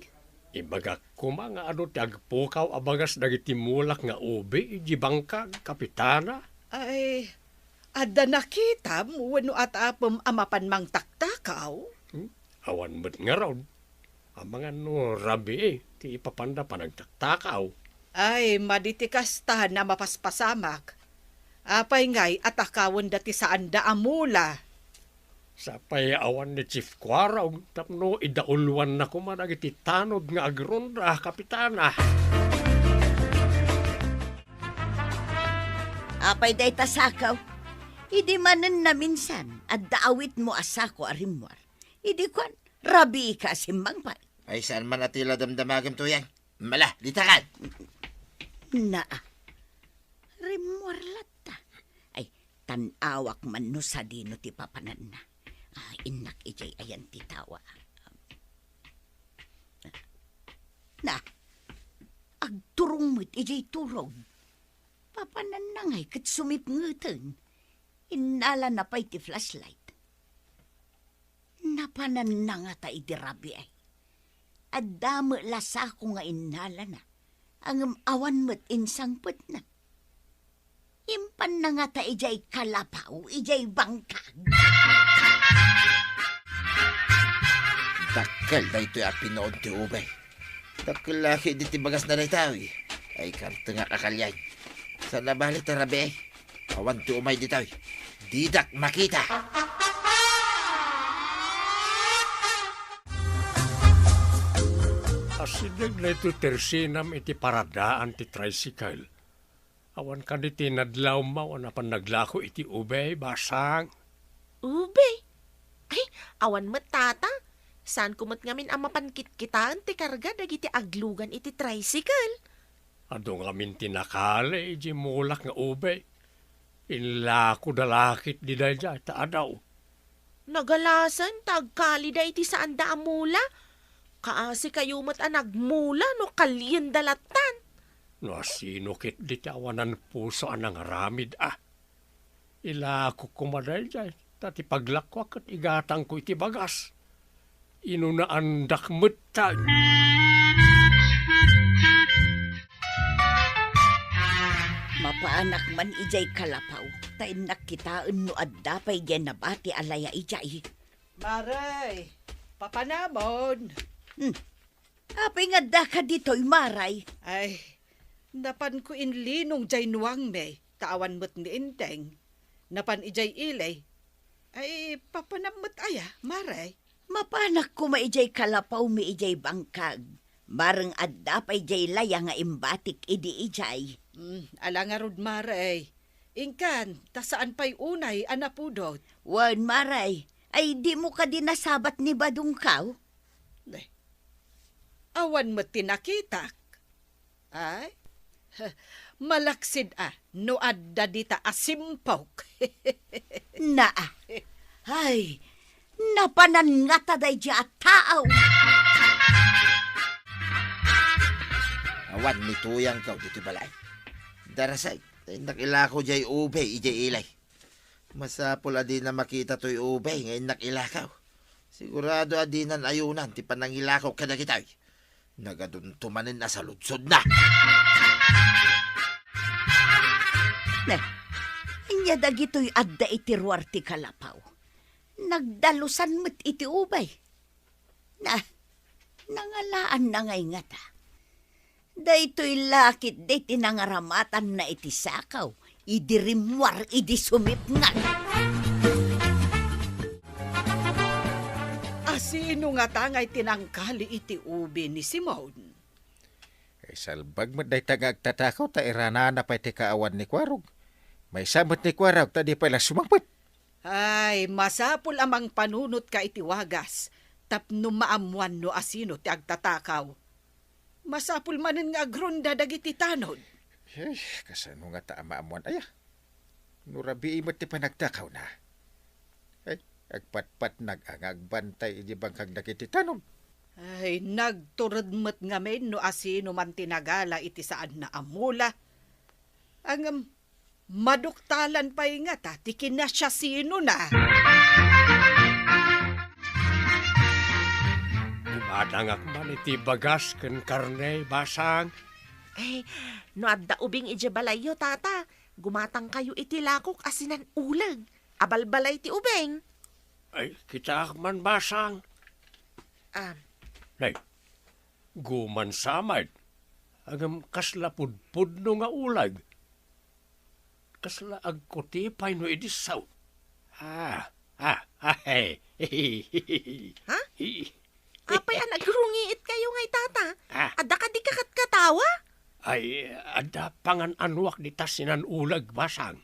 Ibagak koma nga adu ti agpukaw a bagas dagiti mulak nga ubi idiay bangkag, Kapitana. Ay, adda nakitam wenno atapem a mapan mangtaktakaw? Hmm? Awan met ngarud. Amangan no rabii ti ipapanda panagtaktakaw. Ay, madi ti kasta a mapaspasamak. Apay ngay a takawenda ti saanda a mula? Sapay awan ni Chief Kuarog tapno idauluanna koma dagiti tanod nga agronda, Kapitana. Apay dayta sakaw? Idi manen naminsan, adda awitmo a sako a rimmuar. Idi kuan, rabiika a simmangpet. Ay, saan man a ti la damdamagem, Tuyang? Mala, ditakan! Naa, rimmuar latta. Ay, tan-awak man no sadino ti papananna. Ah, innak idiay ayan ti tawa. Na, agturong met idiay turog. Papananna ngay ket sumipngeten. Innalana pay ti flashlight. Napananna ngata idi rabii ay. Adda met la sako nga innalana, ngem awan met insangpetna. Impanna ngata idiay kalapaw, idiay bangkag. Dakkel daytoy a pinuod ti ubay. Dakkel la ketdi ti bagasna daytoy. Ay, kartengak a kaliay. Saan a bale ta rabii. Awan ti umay ditoy. Didak makita. Asideg daytoy tersinam iti paradaan ti tricycle. Awan kadi ti nadlawmaw a napan naglako iti ubay, basang? Ubay? Ay, awan met, tata. Saanko met ngamin a mapan kitkitaen ti karga dagiti aglugan iti tricycle. Adu ngamin ti nakali idiay mulak nga ubay. Inlakoda la ketdi daydiay ta adaw. Nagalasen ta agkalida iti saanda a mula. Kaasikayo met a nagmula no kalienda lattan. No asino ketdi ti awanan puso a nangaramid a? Ilakok koma daydiay, ta ti paglakoak ket igatangko iti bagas. Inunaandak metten. Mapaanak man idiay kalapaw, ta innak kitaen no adda pay diay nabati a laya idiay. Mare, papanamon. Hmm. Apay nga addaka ditoy, Mare? Ay, napanko inlinong diay nuangmi, ta awan met ni Enteng. Napan idiay ili. Ay, papanam met aya, Mare? Mapanak koma idiay kalapawmi idiay bangkag. Bareng adda pay diay laya nga imbatik idi idiay. Mm, ala ngarud, Mare. Inkan, ta saan pay unay a napudot. Wen, Mare. Ay, dimo kadi nasabat ni Badongkaw? Ay, awan met ti nakitak. Ay, Malaksid a no adda dita a simpok. Naa. Ay, napanan ngata daydiay a tao. Awan ni Tuyangko ditoy balay. Darasay, ta innak ilako diay ube idiay ilay. Masapul a dina makita toy ube nga innak ilako. Sigurado a dinan ayunan ti panangilako kadagitoy. Nagadunto manen a saludsodna. Ne, ania dagitoy adda iti ruar ti kalapaw? Nagdalusan met iti ubay. Na, nangalaanna ngay ngata. Daytoy la ketdi ti nangaramatanna iti sakaw, idi rimmuar, idi sumipnget. A sino ngata nga iti nangkali iti ubi ni Simon? Ay, salbag met dayta nga agtatakaw ta iranana pay ti kaawan ni Kuarog. Maysa met ni Kuarog ta di pay la sumangpet. Ay, masapul a mangpanunotka iti wagas tapno maammuan no asino ti agtatakaw. Masapul manen nga agronda dagiti tanod. Ay, kasano ngata a maammuan aya? No rabii met ti panagtakawna. Ay, agpatpatnag a nga agbantay iti bangkag dagiti tanod. Ay, nagtured met ngamin no asino man ti nagala iti saanna a mula. Ngem, maduktalan pay ngata ti kinasiasinona. Gumatangak man iti bagas ken karne, Basang. Eh, no adda ubing idiay balayyo, Tata, gumatangkayo iti lakok a sinan-uleg. Abalbalay ti ubing. Ay, kitaak man, Basang. Ah. Nay, gumansa met. Ngem kasla pudpudno nga uleg. Kasla agkuti pay no idi saw. Ah, ah, ah, hey. Ha? Apay a nagrungiit kayo ngay, Tata? Ah. Adda kadi kakatkatawa? Ay, adda pangan-anuak dita sinan-uleg, Basang.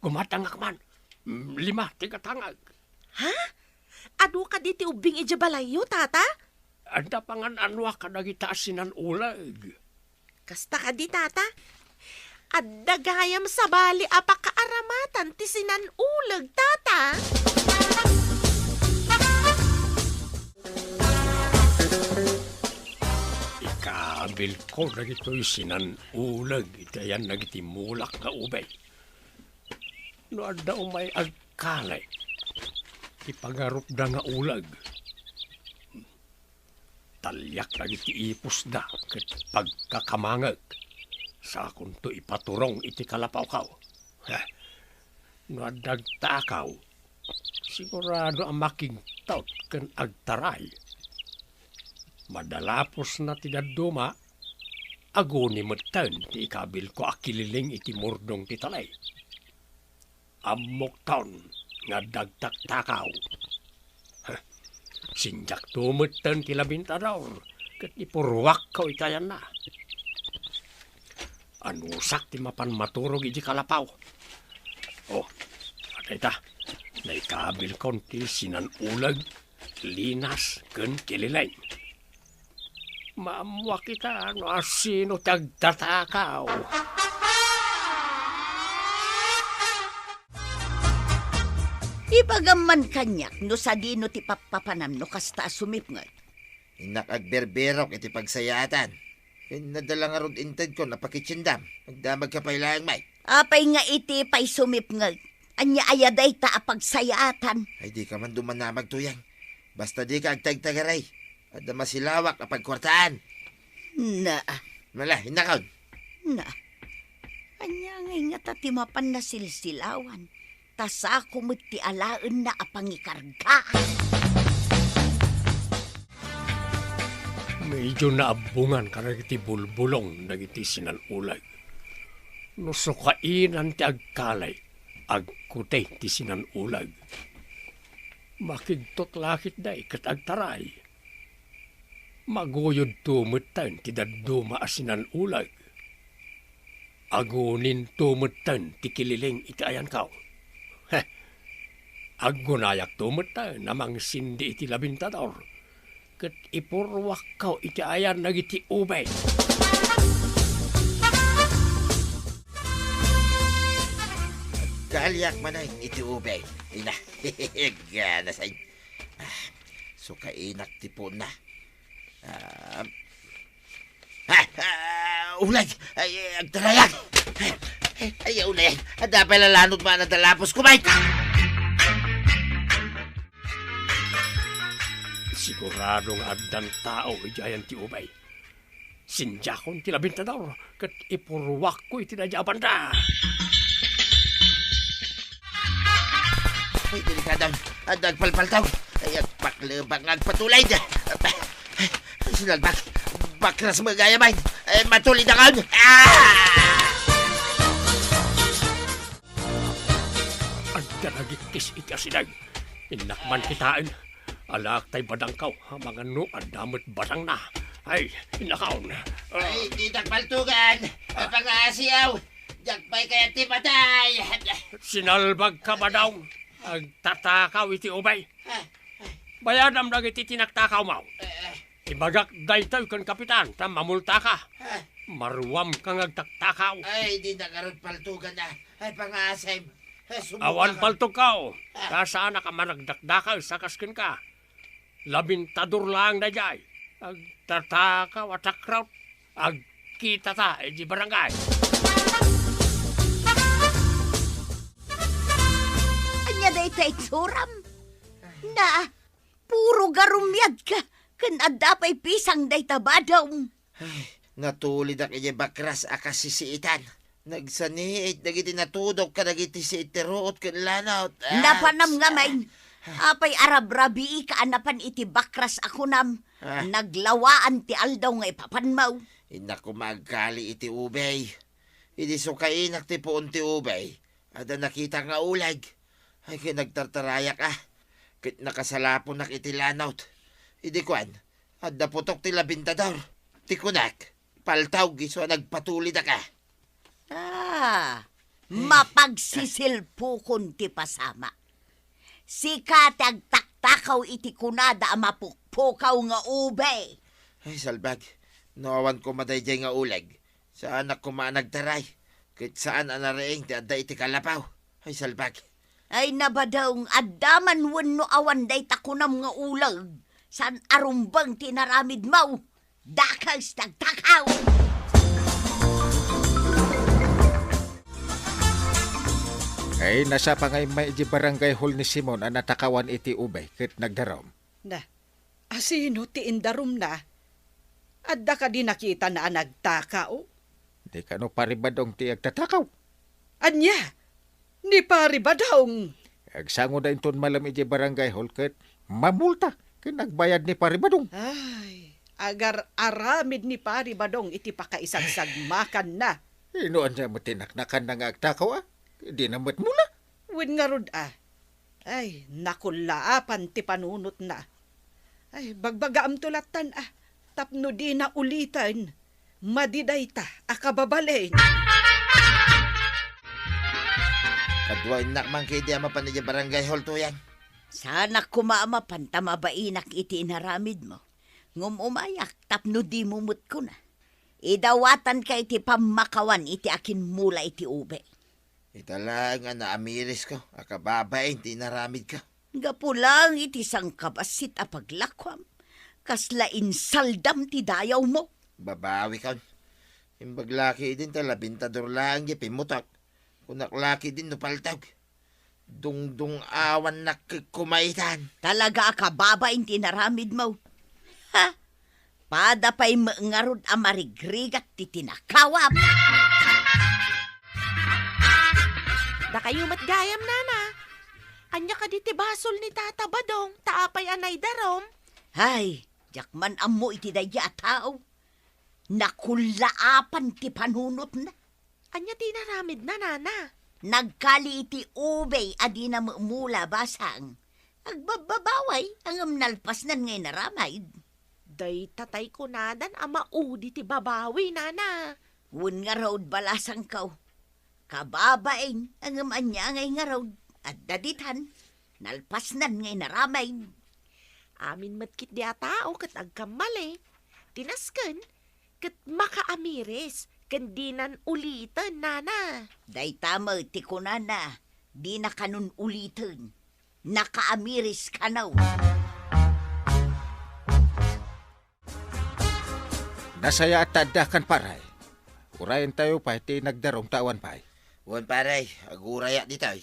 Gumatangak man. Mm, lima ti gatangag. Ha? Adu kadi ti ubbing idiay balayyo, Tata? Adda pangan-anuak kadagita a sinan-uleg. Kasta kadi, Tata? Adda gayam sabali a pakaaramatan ti sinan-uleg, Tata? Ikaabilko dagitoy sinan-uleg iti ayan dagiti mulak nga ubing. No adda umay agkali ti pangarupda nga uleg, taliak dagiti ipusda ket pagkakamangek. Sakonto ipaturong iti kalapawko. Heh, no adda agtakaw, sigurado a makigtot ken agtaray. Madalapusna ti dadduma, aguni metten ti ikabilko a kililing iti murdong ti talay. Ammokton nga adda agtaktakaw. Heh, sindiakto metten ti labintador ket ipurruakko iti ayanna. Anusak ti mapan maturog iti kalapaw. Oh, adda ita, naikabilkon ti sinan-uleg, linas, ken kilileng. Maammoak ita no asino ti agtatakaw. Ibagam man kaniak no sadino ti pappapanam no kasta a sumipnget. Innak agberberok iti pagsayaatan. Ken nadala ngarud intedko a pakitiendam. Agdamagka pay laeng met. Apay nga iti pay sumipnget? Ania aya dayta a pagsayaatan? Ay, dika man dumanamag, Tuyang. Basta dika agtagtagaray. Adda masilawak a pagkuartaan. Na. Mala, innakon. Na. Ania ngay ngata ti mapan nasilsilawan? Ta sako met ti alaenna a pangikargaan. Medyo naabbongan kadagiti bulbulong dagiti sinan-uleg. No sukainan ti agkali, agkuti ti sinan-uleg. Makigtot la ketdi ket agtaray. Maguyodto metten ti dadduma a sinan-uleg. Aguninto metten ti kililing iti ayanko. Heh, aggunayakto metten a mangsindi iti labintador, ket ipurruakko iti ayan dagiti ubing. Yak manen iti ubing. Ina, ganasen. Ah, sukainak ti puonna. Ah, ah, ah, ulag! Ay, agtarayak! Ay, ulag! Adda pay la lanawko a nadalapos ko, Mike! Sigurado nga addan tao idiayen ti ubing. Sindiakon ti labintador ket ipuruakko iti daydiay a banda. Ay, delikado. Adda agpalpaltaw. Ay, agpaklebak nga agpatulay. Ay, sinalbak. Bakras met gayam. Ay, matulidakon. Ah! Adda nagikkis iti asideg. Innak man kitaen. Alaak tay badangko, amangan no adda met badangna. Ay, innakon. Ah. Ay, ditak paltugan. Ah. Pangasiaw. Diak pay kayat ti patay. Sinalbagka, badong. Agtatakaw iti ubing. Ah. Bayadam dagiti tinaktakawmo. Ah. Ibagak daytoy ken kapitan, ta mamultaka. Ah. Maruamka nga agtaktakaw. Ay, dinak ngarud paltugan, ah. Ay, pangasim. Ay, sumuka. Awan paltogko. Ah. Ta saanak a managdakdakes a kas kenka. Labintador laeng daydiay. Agtatakaw a takrot. Agkitata idiay barangay. Ania dayta itsuram? Na, puro garumiadka, ken adda pay pisang dayta badong. Ay, natulidak idiay bakras a kasisiitan. Nagsaniit dagiti natudok kadagiti siit ti ruot ken lanawt. Ah, napanam ngamin. Ah. Apay a rabrabiika a napan iti bakras a kunam? Ah. Naglawaan ti aldaw nga ipapanmo. Innak koma agkali iti ubing. Idi sukainak ti puon ti ubing, adda nakitak nga uleg. Ay, ket nagtartarayak, ah. Ket nakasalaponak iti lanawt. Idi kuan, adda putok ti labintador. Ti kunak, paltaw isu a nagpatulidak, ah. Ah, mapagsisilpukon ti pasama. Sika ti agtaktakaw iti kunada a mapukpukaw nga ubing. Ay, salbag. No awan koma daydiay nga uleg, saanak koma a nagtaray. Ket saan a nariing ti adda iti kalapaw. Ay, salbag. Ay, na, badong, adda man wenno awan dayta kunam nga uleg, saan a rumbeng ti inaramidmo. Dakes ti agtakaw! Ay, nasapa nga immay idiay barangay hall ni Simon a natakawan iti ubing ket nagdarum. Na, asino ti indarumna? Adda kadi nakitana a nagtakaw? Di kano Pari Badong ti agtatakaw? Ania? Ni Pari Badong? Agsangoda inton malem idiay barangay hall ket mamulta ken agbayad ni Pari Badong. Ay, agar-aramid ni Pari Badong iti pakaisagsagmakanna. Ino ania met ti naknakanna nga agtakaw, a? Dina met mula. Wen ngarud, a. Ay, nakullaapan ti panunotna. Ay, bagbagaamto lattan, a, tapno dina uliten. Madi dayta a kababalin. Kaduaennak man ketdi a mapan idiay barangay hall, Tuyan. Saanak koma a mapan ta mabainak iti inaramidmo. Ngem umayak tapno dimo met kuna. Idawatanka iti pammakawan iti akimmula iti ubing. Ita laeng a naamirisko a kababain ti inaramidko. Gapu laeng iti sangkabassit a paglakuam, kasla insaldam ti dayawmo. Babawikon. Imbag la ketdin ta labintador laeng ti pimmutok. Kunak la ketdin no paltog. Dungdung-awannak ket kumaitan. Talaga a kababain ti inaramidmo. Ha? Pada pay met ngarud a marigrigat ti tinakawam. Dakayo met gayam, nana. Ania kadi ti basol ni Tata Badong, ta apay a naidarum? Hay, diak man ammo iti daydiay a tao. Nakullaapan ti panunotna. Ania ti inaramidna, nana? Nagkali iti ubing a dina met mula basang. Agbabbabaway, ngem nalpasnan nga inaramid. Dayta tay kunadan a maudi ti babawi, nana. Wen ngarud, balasangko. Kababain, ngem ania ngay ngarud? Adda ditan. Nalpasnan nga inaramid. Amin met ketdi a tao ket agkammali. Ti nasken, ket makaamiris ken dinan uliten, nana. Dayta met ti kunana, Dina kanon uliten. Nakaamiris kano. Nasayaat ta addakan, pare. Urayentayo pay ti nagdarum ta awan pay. Wen, pare, agurayak ditoy.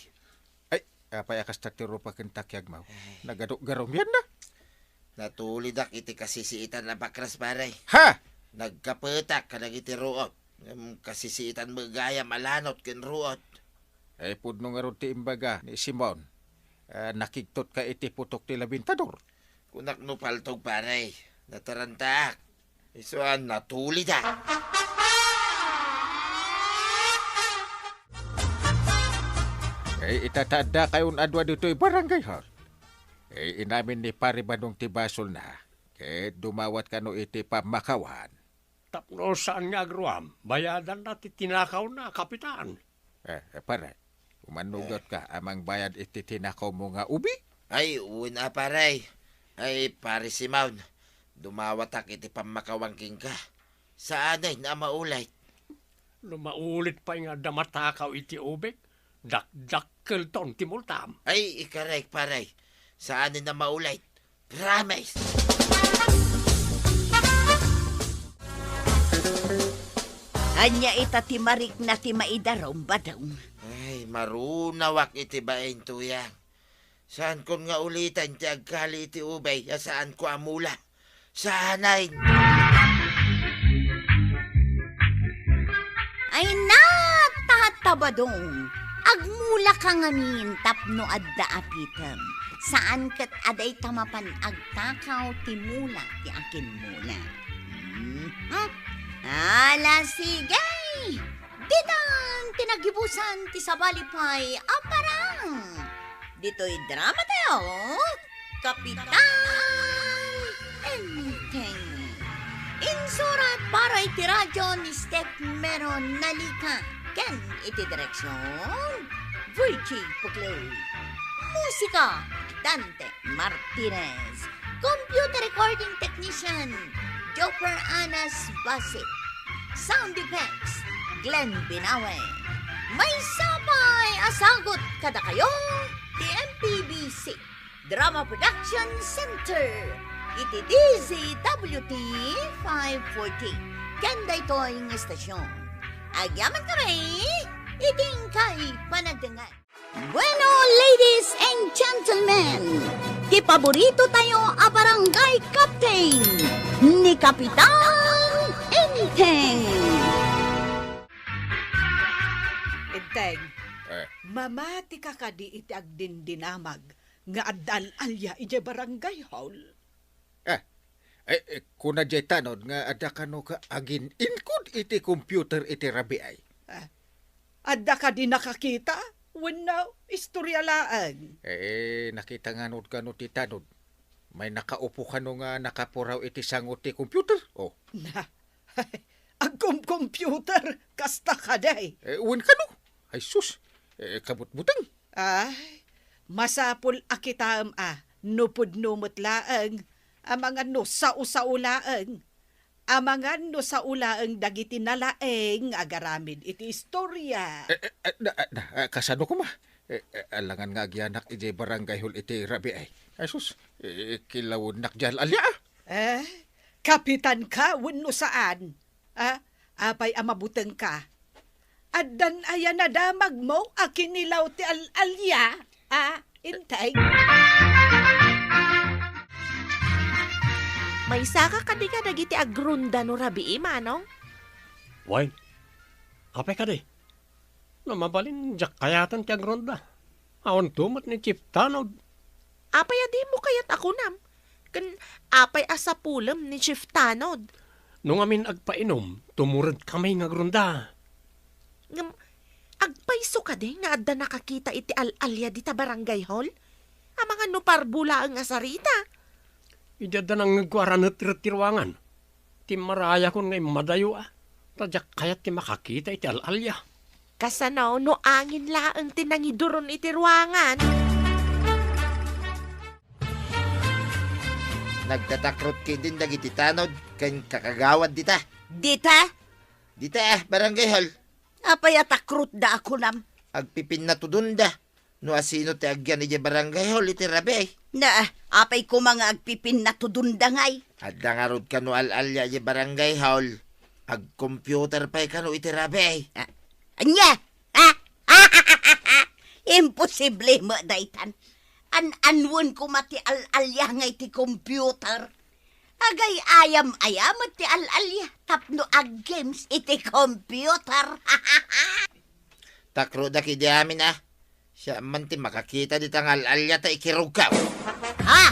Ay, apay a kasta ti rupa ken takiagmo? Ay. Nagarugarumianna. Natulidak iti kasisiitan a bakras, pare. Ha? Nagkapetak kadagiti ruot. Ngem kasisiitan met gayam a lanot ken ruot. Ay, pudno ngarud ti imbaga ni Simon. Ah, nakigtotka iti putok ti labintador. Kunak no paltog, pare. Natarantaak. Isu a natulidak. Ay, ita ta addakayon a dua ditoy barangay hall. Ay, inamin ni Pare Badong ti basolna, ket dumawat kano iti pammakawan. Tapno saan nga agruam, bayadanna ti tinakawna, Kapitan. Eh, eh, pare, umannugatka a mangbayad iti tinakawmo nga ubi? Ay, wen a, pare. Ay, Pare Simon, dumawatak iti pammakawan kenka. Saanen a maulit. No maulit pay nga adda matakaw iti ubik, dakdakkelton ti multam. Ay, ikarek, pare. Saanen a maulit. Promise! Ania ita ti marikna ti maidarum, Badong? Ay, marunawak iti bain, Tuyang. Saankon nga uliten ti agkali iti ubay a saanko a mula. Saanen. Ay, natatta, Badong. Agmulaka ngamin tapno adda apitem. Saan ket a dayta mapan agtakaw ti mula ti akinmula. Mhm. Ala, sige! Ditan ti nagibusan ti sabali pay a parang. Ditoy drama tayo, Kapitan Enteng. Insurat para iti radyo ni Steph Meron Nalica ken iti direksyon, Virgie Puclo. Musika, Dante Martinez. Computer recording technician, Jopper Anas Basit. Sound effects, Glenn Binawe. Maysa pay a sagut kadakayo ti M P B C Drama Production Center iti D Z W T five forty. Ken daytoy nga estasyon, agyamankami iti inkay panagdengngeg. Bueno, ladies and gentlemen, ti paborito tayo a barangay captain, ni Kapitan Enteng. Enteng, eh, mamatika kadi iti agdindinamag nga adda al-alia idiay barangay hall? Ah, eh, eh, kuna diay tanod nga adda kano ka agin-inkod iti computer iti rabii. Ah, adda kadi nakakita? Wenno, istorya laeng? Eh, nakita nganod kano ti tanod. May nakaupo kano nga nakapuraw iti sango ti computer? Oh. Na, agkom-computer, kasta kadi. Eh, wen kano? Ay sus, eh, kabutbuteng. Ay, masapul a kitaem a, no pudno met laeng, amangan no sao-sao laeng, amangan no sao laeng dagiti nalaeng nga agaramid iti istorya. Eh, eh, eh, na, na, ah, kasano koma? Eh, eh, alangan nga agyanak idiay barangay hall iti rabii. Ay sus, eh, kilawennak diay al-alia, ah. Eh, kapitan ka wenno saan? Ah, apay a mabutengka? Addan aya nadamagmo a kinilaw ti al-alia? Ah, Enteng? Maysaka kadi kadagiti agronda no rabii, Manong? Wen, apay kadi? No mabalin, diak kayaten ti agronda. Awanto met ni Chief Tanod. Apay a dimo kayat a kunam? Ken apay a sapulem ni Chief Tanod? No ngamin agpainom, tumuredkami nga agronda. Ngem, agpayso kadi nga adda nakakita iti al-alia dita barangay hall? Amangan no parbo laeng a sarita. Idi adda nangngegko a ranetret ti ruangan, timmarayakon nga immadayo, a, ta diak kayat ti makakita iti al-alia. Kasano no angin laeng ti nangiduron iti ruangan? Nagtatakrot ketdin dagiti tanod ken kakagawad dita. Dita? Dita, barangay hall. Apay a takrotda a kunam? Agpipinnatudonda. No asino ti agyan idiay barangay hall iti rabii? Na, apay koma nga agpipinnatudonda ngay? Adda ngarud kano al-alia idiay barangay hall. Agcomputer pay kano iti rabii. Ah, ania? Ah? Imposible met daytan. An-anwen koma ti al-alia nga iti computer. Agay-ayam aya met ti al-alia tapno ag-games iti computer. Takrodak idi amin, a. Siak man ti makakita dita nga al-alia ta ikirugkaw. Ha?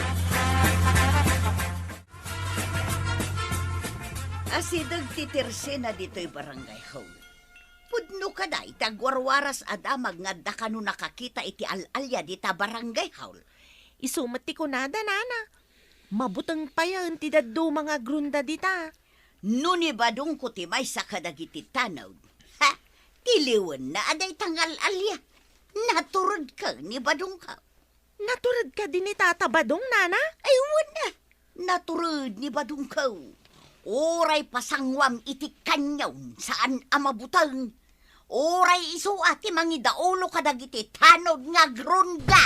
Asideg ti tersena ditoy barangay hall. Pudno kada iti agwarwaras a damag nga adda kano nakakita iti al-alia dita barangay hall. Isu met ti kunada, nana. Mabuteng payen ti dadduma nga agrunda dita. No ni Badongko ti maysa kadagiti tanod, ha, tiliwenna a dayta nga al-alia. Naturedka ni Badongko. Natured kadi ni Tata Badong, nana? Ay, wen, a. Natured ni Badongko. Uray pasanguam iti kanyon, saan a mabuteng. Uray isu a ti mangidaulo kadagiti tanod nga agrunda.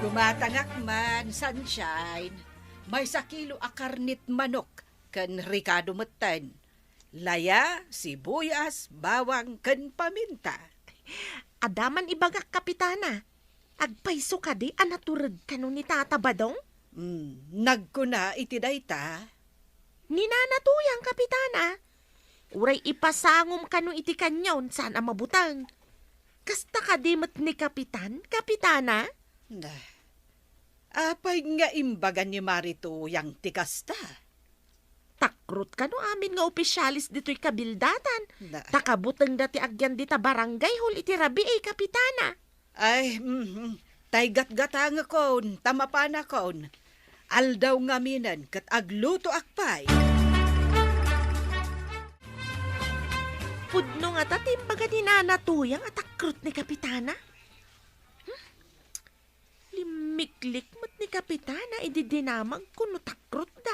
Dumatangak man, Sunshine. Maysa kilo a karnit manok ken rikado metten. Laya, sibuyas, bawang, ken paminta. Adda man ibagak, Kapitana. Agpayso kadi a natured kano ni Tata Badong? Mm, nagkuna iti dayta. Ni Nana Tuyang, Kapitana. Uray ipasangom kano iti kanyon, saan a mabuteng. Kasta kadi met ni Kapitan, Kapitana? Nah, apay nga imbaga ni Mari Tuyang ti kasta? Takrot kano amin nga opisyales ditoy kabildatan. Na- Ta kabutengda ti agyan dita barangay hall iti rabii, Kapitana. Ay, mhm. Tay gatgatangekon, ta mapanakon. Aldaw ngaminen ket aglutoak pay. Pudno ngata ti imbaga ni Nana Tuyang a takrot ni Kapitana? Hmm? Limmiklik met ni Kapitana idi dinamagko no takrotda.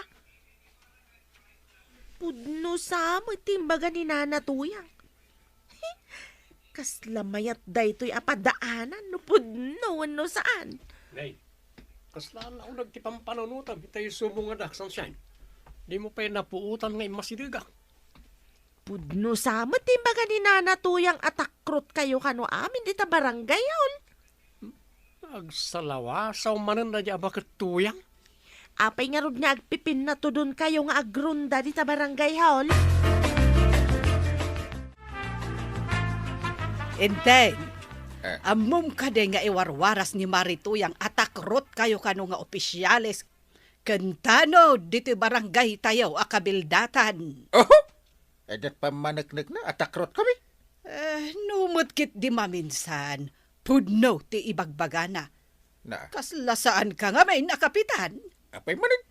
Pudno sa met ti imbaga ni Nana Tuyang. Kasla mayat daytoy a padaanan no pudno wenno saan. Nay, kasla nauneg ti pampanunotam itay subong a dak, Sunshine. Dimo pay napuotan nga immasidegak. Pudno sa met ti imbaga ni Nana Tuyang a takrot kayo kano amin dita barangay hall. Agsalawasaw manen daydi a baket, Tuyang. Apay ngarud nga agpipinnatudon kayo nga agrunda dita barangay hall? Enteng, eh, ammom kadi nga iwarwaras ni Mari Tuyang a takrot kayo kano nga opisyales ken tanod ditoy barangay tayo a kabildatan? Oho! Idiak pammaneknekna a takrot kami. Eh, no met ketdi maminsan, pudno ti ibagbagana. Na. Kasla saanka ngamin a kapitan? Apay manen?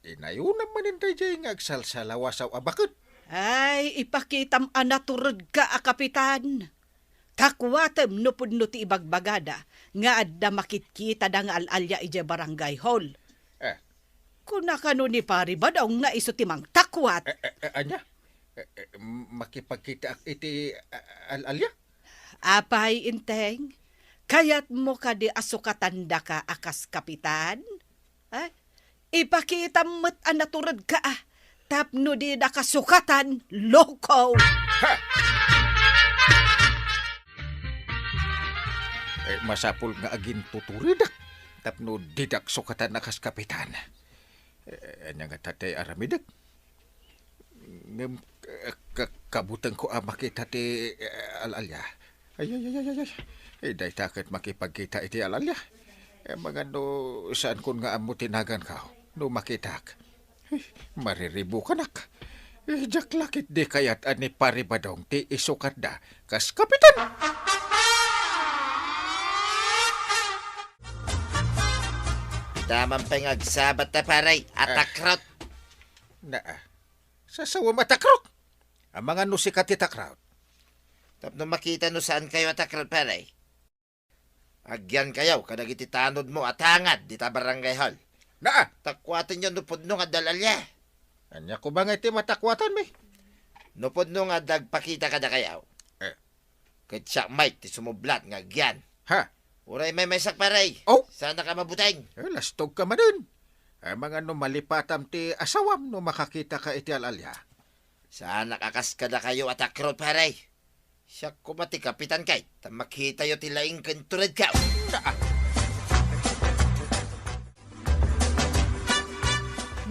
Inayonam manen daydiay nga agsalsalawasaw a baket. Ay, ipakitam a naturedka a kapitan. Takuatem no pudno ti ibagbagada nga adda makitkitada nga al-alia idiay barangay hall. Eh. Kuna kano ni Pari Badong nga isu ti mangtakuat. Eh, eh, eh, ania? Eh, eh, makipagkitaak iti, ah, al-alia? Apay, Enteng, kayatmo kadi a sukatandaka a kas kapitan? Eh? Ipakitam met a naturedka, a, tapno didaka sukatan, loko! Ha! Eh, masapul nga agintuturidak tapno didak sukatan a kas kapitan. Eh, ania ngata ti aramidek? Ngem, eh, ka-, kabutengko a makita ti, eh, al-alia. Ay, ay, ay, ay, ay, ay. Eh, dayta ket makipagkita iti al-alia. Eh, mangan no saankon nga ammo ti naganko no makitak. Eh, mariribukanak. Eh, diak la ketdi kayat a ni Pari Badong ti isukatda kas kapitan. Daman pay nga agsabat ta, pare, a, ah, takrot. Naa. Sasawem a takrot. Amangan no sika ti takrot. Tapno makita no saan kayo a takrot, pare. Agyan kayo kadagiti tanodmo a tangad dita barangay hall. Naa. Takuatenyo no pudno nga adda al-alia. Ania koma nga iti matakuatanmi? No pudno nga adda agpakita kadakayo. Eh. Ket siak met ti sumublat nga agyan. Ha? Uray maymaysak, pare. Oh? Saanak a mabuteng. Eh, lastogka manen. Amangan no malipatam ti asawam no makakitaka iti al-alia. Saanak a kas kadakayo a takrot, pare. Siak koma ti kapitan kay, ta makitayo ti laing ken turedko. Naa.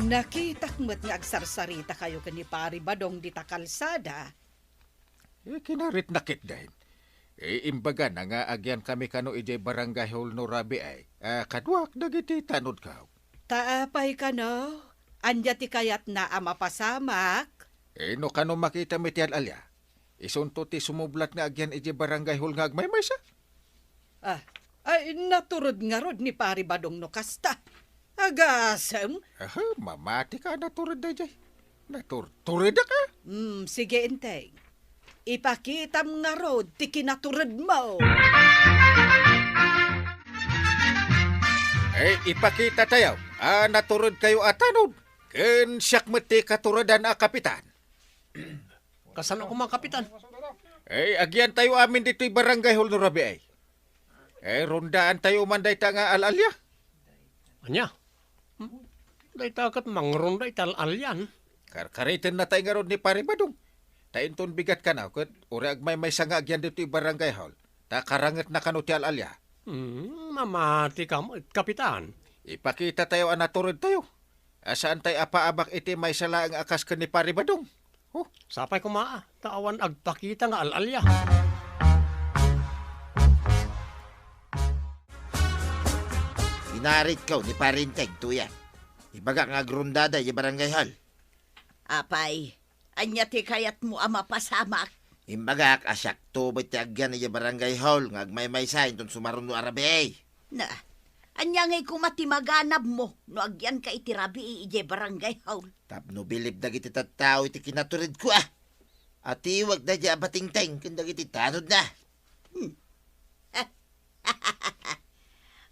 Nakitak met nga agsarsaritakayo ken ni Pari Badong dita kalsada. Eh, kinaritna ketdin. Eh, imbagana nga agyankami kano idiay barangay hall no rabii. Ah, kaduak dagiti tanodko. Ta apay kano? Ania ti kayatna a mapasamak? Eh, no kano makitam iti al-alia, isunto ti sumublat nga agyan idiay barangay hall nga agmaymaysa? Ah, ay, natured ngarud ni Pari Badong no kasta. Agasem? Aha, mamatika a natured daydiay. Naturturedak a? Hmm, sige, Enteng. Ipakitam ngarud ti kinaturedmo. Eh, ipakitatayo a naturedkayo a tanod. Ken siak met ti katuredan a kapitan. Kasano koma, Kapitan? Eh, agyantayo amin ditoy barangay hall no rabii. Eh, rondaantayo man dayta nga al-alia. Ania? Hmm? Dayta ket mangronda iti al-alian. Karkaritennatay ngarud ni Pari Badong. Ta inton bigat kano, ket uray agmaymaysa nga agyan ditoy barangay hall. Ta karangetna kano ti al-alia. Hmm, mamatika met, Kapitan. Ipakitatayo a naturedtayo. A saantay a paabak iti maysa laeng a kas ken ni Pari Badong. Oh. Sapay koma, ta awan agpakita nga al-alia. Inaritko ni Pari Enteng, tuya. Ibagak nga agrondada idiay barangay hall. Apay, ania ti kayatmo a mapasamak? Imbagak a siakto met ti agyan idiay barangay hall nga agmaymaysa inton sumaruno a rabii. Na, ania ngay koma ti maganabmo no agyanka iti rabii idiay barangay hall? Tapno bilib dagiti tattao iti kinaturedko a. Atiwag daydiay a batingteng ken dagiti tanodna. Hmm.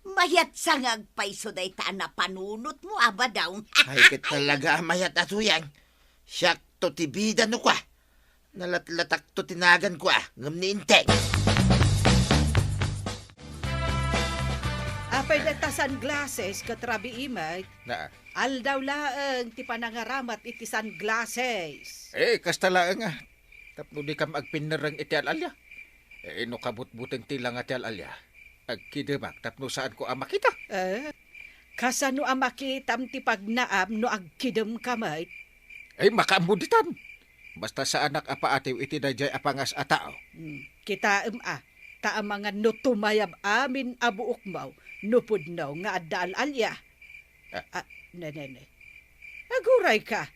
Mayat sa nga agpayso dayta a napanunotmo a Badong. Ay, ket talaga a mayat a tuyang. Siakto ti bida no kua. Nalatlatakto ti naganko a, ngem ni Enteng. Apay dayta sunglasses ket rabii met? Naa. Aldaw laeng ti panangaramat iti sunglasses. Eh, kasta laeng a. Tapno dikam agpinnerreng iti al-alia. Eh, no kabutbuteng ti langa ti al-alia, agkidemak tapno saanko a makita. Eh, kasano a makitam ti pagnaam no agkidemka met? Ay, makaammo ditan. Basta saanak a paatiw iti daydiay a pangas a tao. Hmm, kitaem a, ta amangan no tumayab amin a buokmo no pudno nga adda al-alia. Ah. Ah, ne, ne, ne. Agurayka.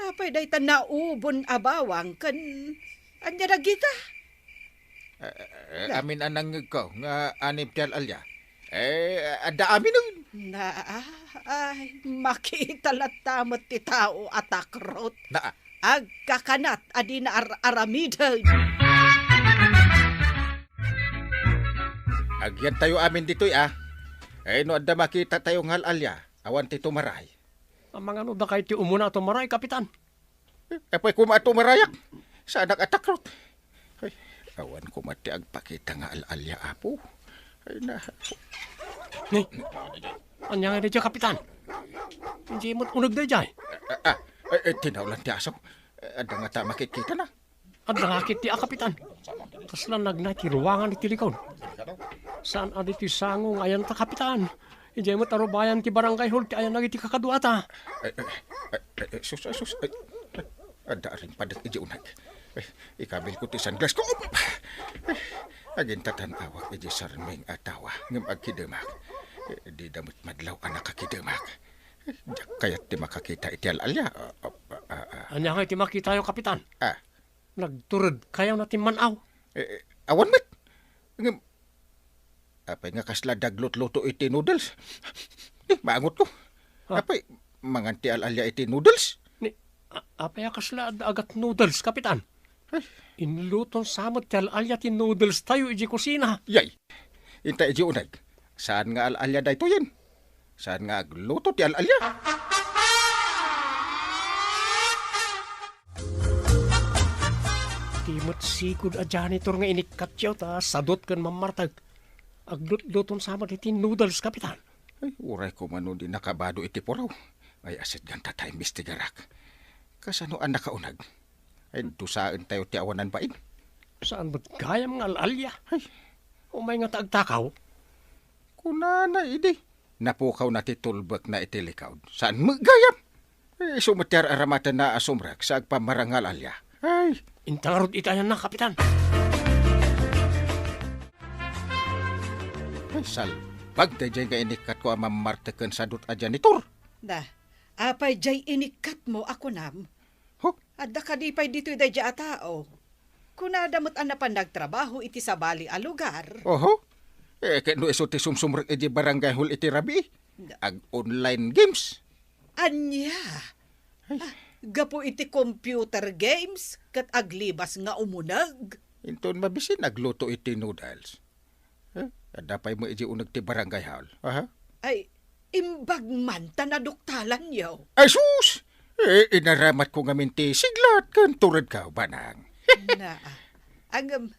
Apay dayta naubon a bawang ken ania dagita? Eh, eh, eh, Na. Amin a nangngegko nga anim ti al-alia. Eh, adda aminen. Na, ah, ay, makita latta met ti tao a takrot. Na. Agkakanat a dina ar-aramiden. Agyantayo amin ditoy, a. Eh, no adda makitatayo nga al-alia, awan ti tumaray. Amangan no dakay ti umuna a tumaray, Kapitan. Eh, apay koma a tumarayak. Saanak a takrot. Ay, awan koma ti agpakita nga al-alia, Apo. Ay, na. Ni, ania ngay daydiay, Kapitan? Idiay met uneg daydiay. Ah, ah, eh, eh, tinawlan ti aso. Eh, adda ngata makitkitana. Adda nga ket ti a, Kapitan. Kasla nagnay ti ruangan iti likod. Saan a ditoy sango nga ayanta, Kapitan. Idiay met a rubayan ti barangay hall ti ayan dagiti kakaduata. Ay, ay, ay, ay, ay, sus, ay, sus, ay, ay, adda a rimpadak idiay uneg. Ay, ikabilko ti sunglass ko. Ay, agintatan-awak idiay sarming a tawa, ngem agkidemak. Eh, dida met madlaw a nakakidemak. Eh, diak kayat ti makakita iti al-alia. Ah, ah, ah, ah. Ania ngay ti makitayo, Kapitan? Ah. Nagturedkayo na ti man-aw? Eh, eh, awan met. Ngem, apay nga kasla daglutluto iti noodles? Eh, maangotko. Ha? Apay, mangan ti al-alia iti noodles? Ni, a-, apay a kasla ad-, agat noodles, Kapitan? Ay. Inluton sa met ti al-alia ti noodles tayo iti kusina. Yay! Inta iti uneg. Saan nga al-alia daytoyen? Saan nga agluto ti al-alia? Ti Met sigud a janitor nga inikkatyo ta sadut ken mammartek. Aglutluton sa met iti noodles, Kapitan. Ay, uray koma no di nakabado iti puraw. Ay, asit ganta ta imbestigarak. Kasano a nakauneg? Ay, dusaentayo ti awanan bain. Saan met gayam nga al-alia? Ay. Umay nga ta agtakaw? Kunana idi. Napukawna ti tulbekna iti likaud. Saan met gayam? Eh, isu met ti ar-aramatenna a sumrek sa agpammarang nga al-alia. Ay. Inta ngarud iti ayanna, Kapitan. Ay, salbag daydiay nga inikkatko a mammartek ken sadut a janitor. Da, apay jay inikkatmo a kunam? Huh? Adda kadi pay ditoy daydiay a tao? Kunada met a napan nagtrabaho iti sabali a lugar. Oho. Eh, ket no isu ti sumsumrek iti barangay hall iti rabii, ag-online games. Ania? Ay. Ah, gapu iti computer games ket aglibas nga umuneg. Inton mabisin agluto iti noodles. Eh, adda pay met iti uneg ti barangay hall. Aha. Ay, imbag man ta naduktalanyo. Ay, sus! Eh, inaramatko ngamin ti siglat ken turedko, Banang. Naa. Ngem,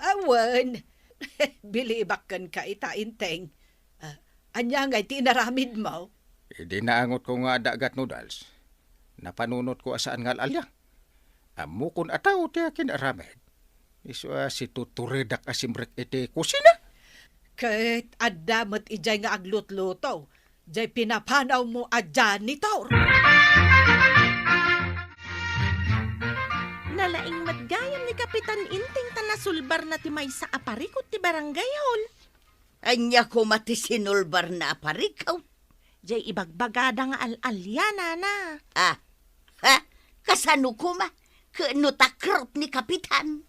awan. Bilibak kenka ita, Enteng. Ah, ania ngay ti inaramidmo? Idi naangotko nga adda gat noodles, napanunotko a saan nga al-alia. Ammokon a tao ti akin-aramid. Isu a situturedak a simrek iti kusina. Ket adda met idiay nga aglutluto, diay pinapanawmo a janitor. Nalaing met gayam ni Kapitan Enteng ta nasulbarna ti maysa a parikut ti barangay hall. Ania koma ti sinulbarna a parikut? Jay ibagbagada nga al-alia, nana. Ah, ha? Kasano koma? Ket no takrot ni Kapitan?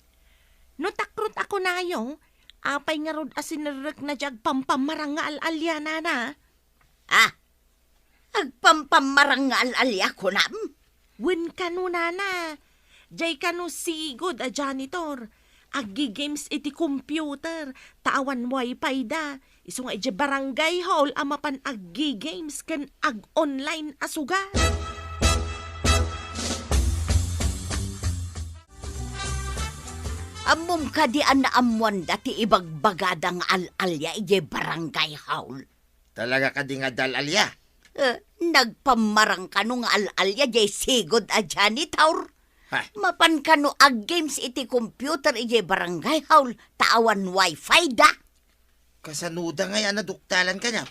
No takrot a kunayo, apay ngarud a sinerrekna jay agpampammarang nga al-alia, nana? Ah, agpampammarang nga al-alia kunam? Wen kano, nana. Jay kano sigud a janitor. Aggi-games iti computer, ta awan wifi da. Isu nga idiay barangay hall a mapan aggi-games ken ag-online a sugat. Ammom kadi a naammoanda ti ibagbagada nga al-alia idiay barangay hall? Talaga kadi nga adda al-alia? Eh, nagpammarang kano nga al-alia jay sigud a janitor? Ha? Mapan kano ag-games iti computer idiay barangay hall ta awan wifi da? Kasano da ngay a naduktalan kaniak?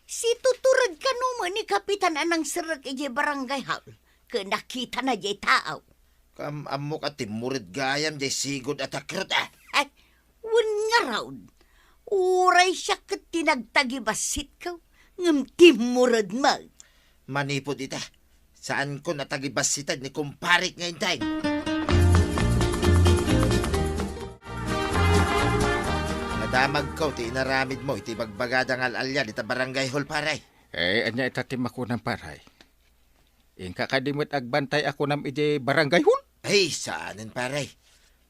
Situtured kano met ni Kapitan a nangserrek idiay barangay hall ket nakitana jay tao. Kam-, ammok a timmured gayam jay sigud a takrot, ah. Ay, wen ngarud. Uray siak ket ti nagtagibassit ko, ngem timmured met. Manipud ita, saanko a tagibassitan ni kumparek nga Enteng. Nadamagko ti inaramidmo iti bagbagada nga al-alia dita barangay hall, pare. Eh, ania ita ti makunam, pare? Inka kadi met agbantay a kunam idiay barangay hall? Ay, saanen, pare.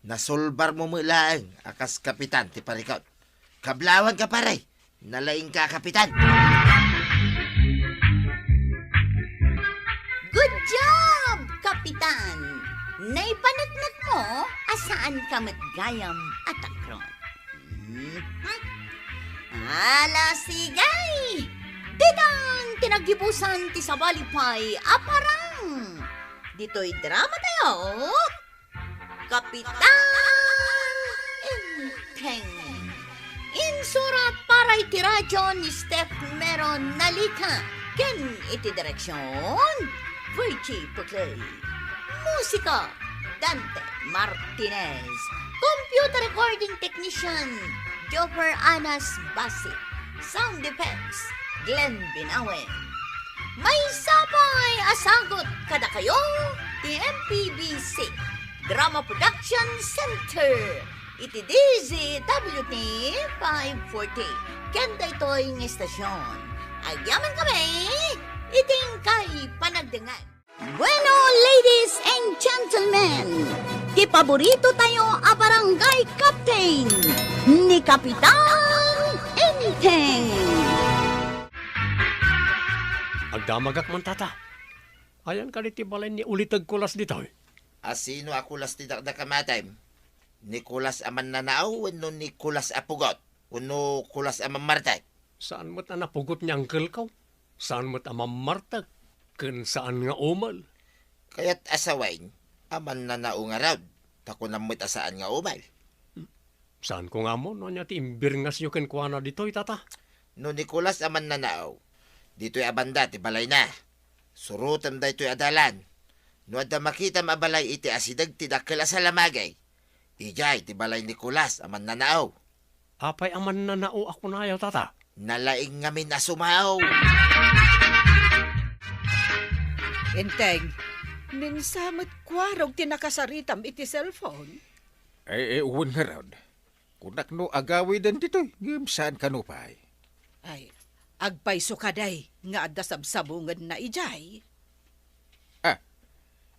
Nasulbarmo met laeng a kas kapitan ti parikut. Kablawanka, pare. Nalaingka, kapitan. Good job, kapitan! Naipaneknekmo a saanka met gayam a takrot. Hmm. Ala, sige! Ditan ti naggibusan ti sabali pay a parang. Ditoy drama tayo, Kapitan Enteng. Insurat para iti radyo ni Steph Meron Nalica ken iti direksyon, Virgie Puclay. Musika, Dante Martinez. Computer recording technician, Joffer Anas Basi. Sound effects, Glenn Binawen. Maysa pay a sagut kadakayo ti M P B C Drama Production Center iti D Z W T five forty. Ken daytoy nga istasyon, agyamankami iti inkay panagdengngeg. Bueno, ladies and gentlemen, ti paborito tayo a barangay captain, ni Kapitan Enteng. Agdamagak man, tata. Ayan kadi ti balay ni Uliteg Kulas ditoy? A sino a kulas ti dakdakamatem? Ni kulas a mannanao wenno ni kulas a pugot? Wenno kulas a mammartek? Saan met a napugot ni angkelko? Saan met a mammartek? Ken saan nga umel? Kayat a sawen a mannanao ngarud, ta kunam met a saan nga umel. Saanko nga ammo no ania ti imbirngasyo kenkuana ditoy, tata. No ni kulas a mannanao, ditoy a banda ti balayna. Surotem daytoy a dalan. No adda makitam a balay iti asideg ti dakkel a salamagi, idiay ti balay ni kulas a mannanao. Apay a mannanao a kunayo, tata? Nalaing ngamin a sumaw. Enteng, minsan met kuarog ti nakasaritam iti cellphone. Eh, eh, wen ngarud. Kunak no agawiden ditoy, ngem saan kano pay. Ay, agpayso kadi nga adda sabsabungenna idiay. Ah,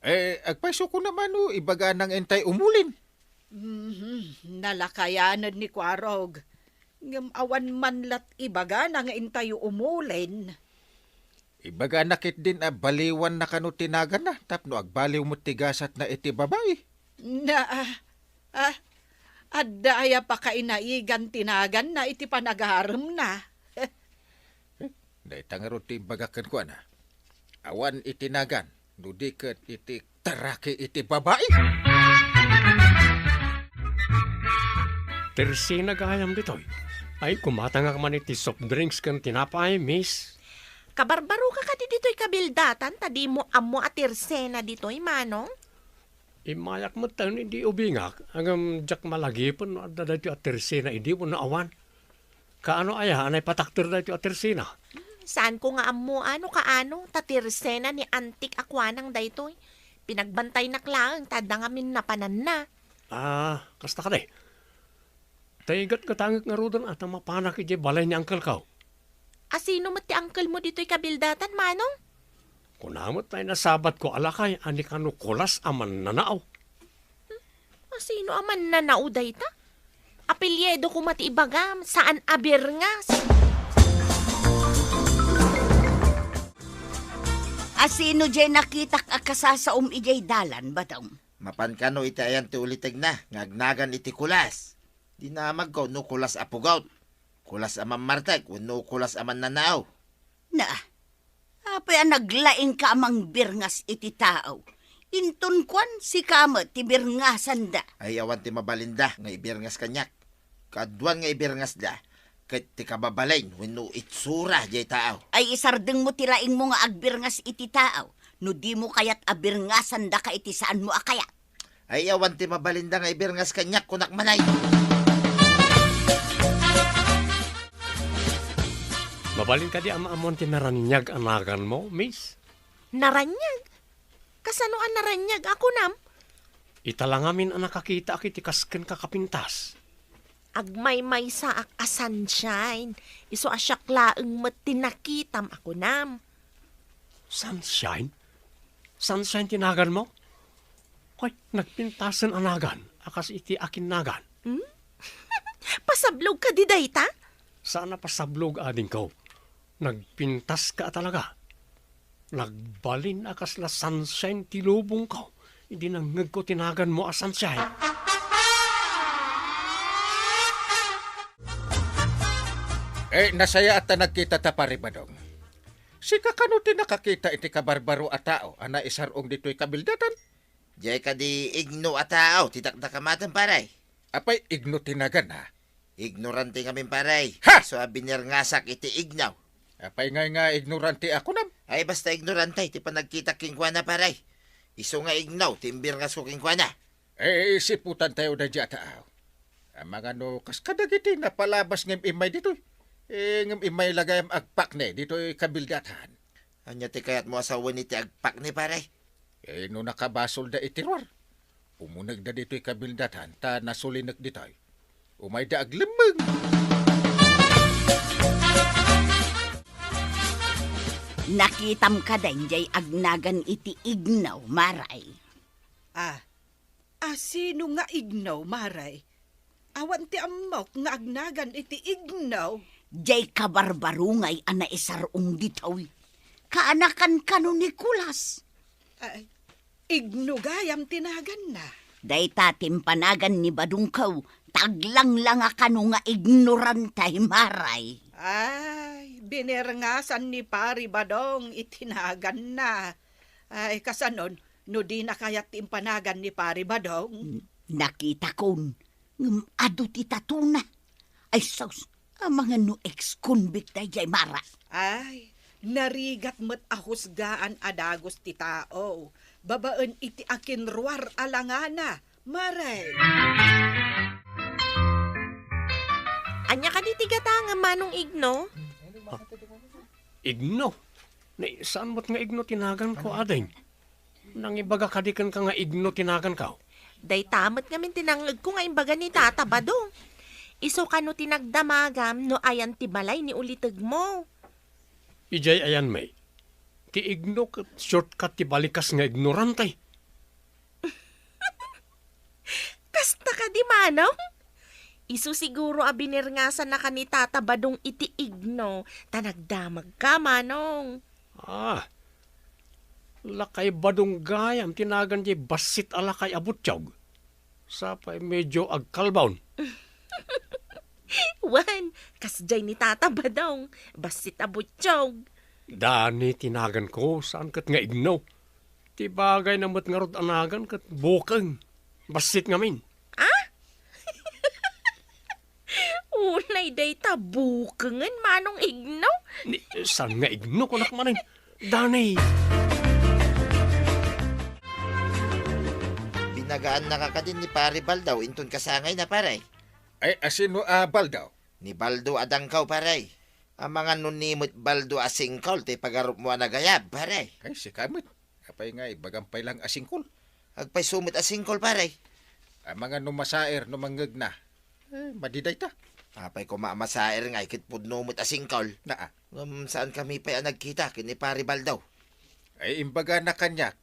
eh, agpayso ko naman no ibagana nga intay umulin. Mhm, nalakayanen ni Kuarog. Ngem awan man lat ibagana nga intayo umulin. Ibagana ketdin a baliwanna kano ti naganna tapno agbaliw met ti gasatna iti babai. Na, ah, ah, adda aya pakainaigan ti naganna iti panagaremna? Eh, dayta ngarud ti imbagak kenkuana. Awan iti nagan, no di ket iti taraki iti babai. Tersena gayam ditoy. Ay, kumatangak man iti soft drinks ken tinapay, miss. Kabarbaroka kadi ditoy kabildatan, ta dimo ammo a tersena ditoy, manong? Immayak met ta ni di ubingak, ngem diak malagipen no adda daytoy a tersena idi wenno awan. Kaano aya a naipatakder daytoy a tersena? Saanko nga ammo no kaano, ta tersena ni antik a kuanang daytoy. Pinagbantaynak laeng ta adda ngamin napananna. Ah, kasta kadi. Tay gatgatangek ngaruden a ta mapanak idiay balay ni angkelko. A sino met ti angkelmo ditoy kabildatan, manong? Kuna met tay nasabatko a lakay a ni kano kulas a mannanao. A sino a mannanao dayta? Apelyido koma ti ibagam, saan a Birngas. A sino diay nakitak a kasasaom idiay dalan, Badong? Mapan kano iti ayan ti ulitegna nga agnagan iti kulas. Dinamagko no kulas a pugot, kulas a mammartek, wenno kulas a mannanao. Na, apay a naglaingka a mangbirngas iti tao? Inton kuan, sika met ti birngasanda. Ay, awan ti mabalinda nga ibirngas kaniak. Kaaduan nga ibirngasda, ket ti kababalin wenno itsura diay tao. Ay, isardengmo ti laingmo nga agbirngas iti tao, no dimo kayat a birngasandaka iti saanmo a kayat. Ay, awan ti mabalinda nga ibirngas kaniak, kunak manay. Mabalin kadi a maammuan ti naraniag a naganmo, miss? Naraniag? Kasano a naraniag a kunam? Ita la ngamin a nakakitaak iti kas kenka kapintas. Agmaymaysaak a Sunshine. Isu a siak laeng met ti nakitam a kunam. Sunshine? Sunshine ti naganmo? Ay, nagpintasen a nagan a kas iti akin nagan. Hmm? Pasablog kadi dayta? Saan a pasablog, adingko. Nagpintaska a talaga. Nagbalin a kasla Sunshine ti lubongko idi nangngegko ti naganmo a Sunshine. Eh, nasayaat ta nagkitata, Pare Badong. Sika kano ti nakakita iti kabarbaro a tao a naisar-ong ditoy kabildatan? Diay kadi igno a tao ti dakdakamatem, pare? Apay igno ti naganna? Ignorante ngamin, pare. Ha! Isu a binirngasak iti igno. Apay ngay nga ignorante a kunam? Ay, basta ignorante ti panagkitak kenkuana, pare. Isu nga igno ti imbirngasko kenkuana. Eh, siputantayo daydiay a tao. Amangan no kas kadagiti napalabas ngem immay ditoy. Eh, ngem immay la gayam agpakne ditoy kabildatan. Ania ti kayatmo a sawen iti agpakne, pare? Eh, no nakabasolda iti ruar, umunegda ditoy kabildatan ta nasulinek ditoy. Umayda aglemmeng. Nakitam kadi diay agnagan iti igno, Maray? Ah, a sino nga igno, Maray? Awan ti ammok nga agnagan iti igno. Diay kabarbarungay a naisar-ong ditoy. Kaanakan kano ni Kulas. Ay, Igno gayam ti naganna. Dayta ti impanagan ni badongko, taglanglanga kano nga ignorantay, Maray. Ay, binirngasan ni Pari Badong iti naganna. Ay, kasanon, no dina kayat ti impanagan ni Pari Badong? N-, nakitakon, ngem adu ti tatuna. Ay sus, amangan no ex-convict daydiay, Mara. Ay, narigat met a husgaan a dagus ti tao, babaen iti akinruar a langana, Mare. Ania kadi ti gatangem, Manong Igno? Ah, Igno? Ni, saan met nga Igno ti naganko, ading? Nangibaga kadi kenka nga Igno ti naganko? Dayta met ngamin ti nangngegko nga imbaga ni Tata Badong. Isu kano ti nagdamagam no ayan ti balay ni ulitegmo? Idiay ayanmi, ti Igno ket shortcut ti balikas nga ignorante. Kasta kadi, Manong? Isu siguro a binirngasannaka ni Tata Badong iti Igno, ta nagdamagka, Manong. Ah, lakay Badong gayam ti nagan diay bassit a lakay a butiog. Sa pay medyo agkalbaw. Wen, kasdiay ni Tata Badong, bassit a butiog. Dani ti naganko, saan ket nga Igno. Ti bagayna met ngarud a nagan ket bukeng. Bassit ngamin. Ah? Unay dayta bukengen, Manong Igno? Ni, saan nga Igno, kunak manen? Dani. Binagaannaka kadi ni Pare Baldaw inton kasangayna, pare? Ay, asino a Baldaw? Ni Baldo a dangkaw, pare. Amangan no ni met Baldo a singkol ti pagarupmo a nagayab, pare. Ay, sika met. Apay nga, ibagam pay lang a singkol. Agpayso met a singkol, pare? Amangan no masaer no mangngegna. Eh, madi dayta. Apay koma a masaer nga ket pudno met a singkol? Naa. Ngem saankami pay a nagkita ken ni Pare Baldaw. Ay, imbagana kaniak.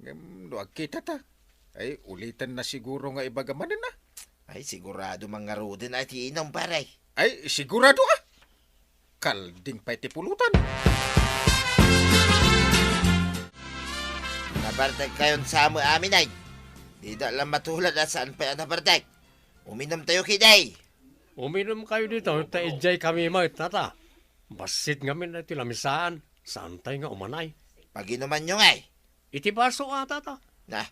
Ngem no agkitata, ay, ulitanna siguro nga ibaga manen a. Ay, sigurado man ngaruden a ti inum, pare. Ay, sigurado a. Kalding pay ti pulutan. Nabartek kayon sa amin ay. Dida lang matulad a saan pay a nabartek. Uminum tayo, kiday. Uminum kayo dito, ta idiay kami met, tata. Bassit ngamin ti lamisaan, saan tayo nga umanay? Paginuman nyo ngay. Iti baso a, tata. Na.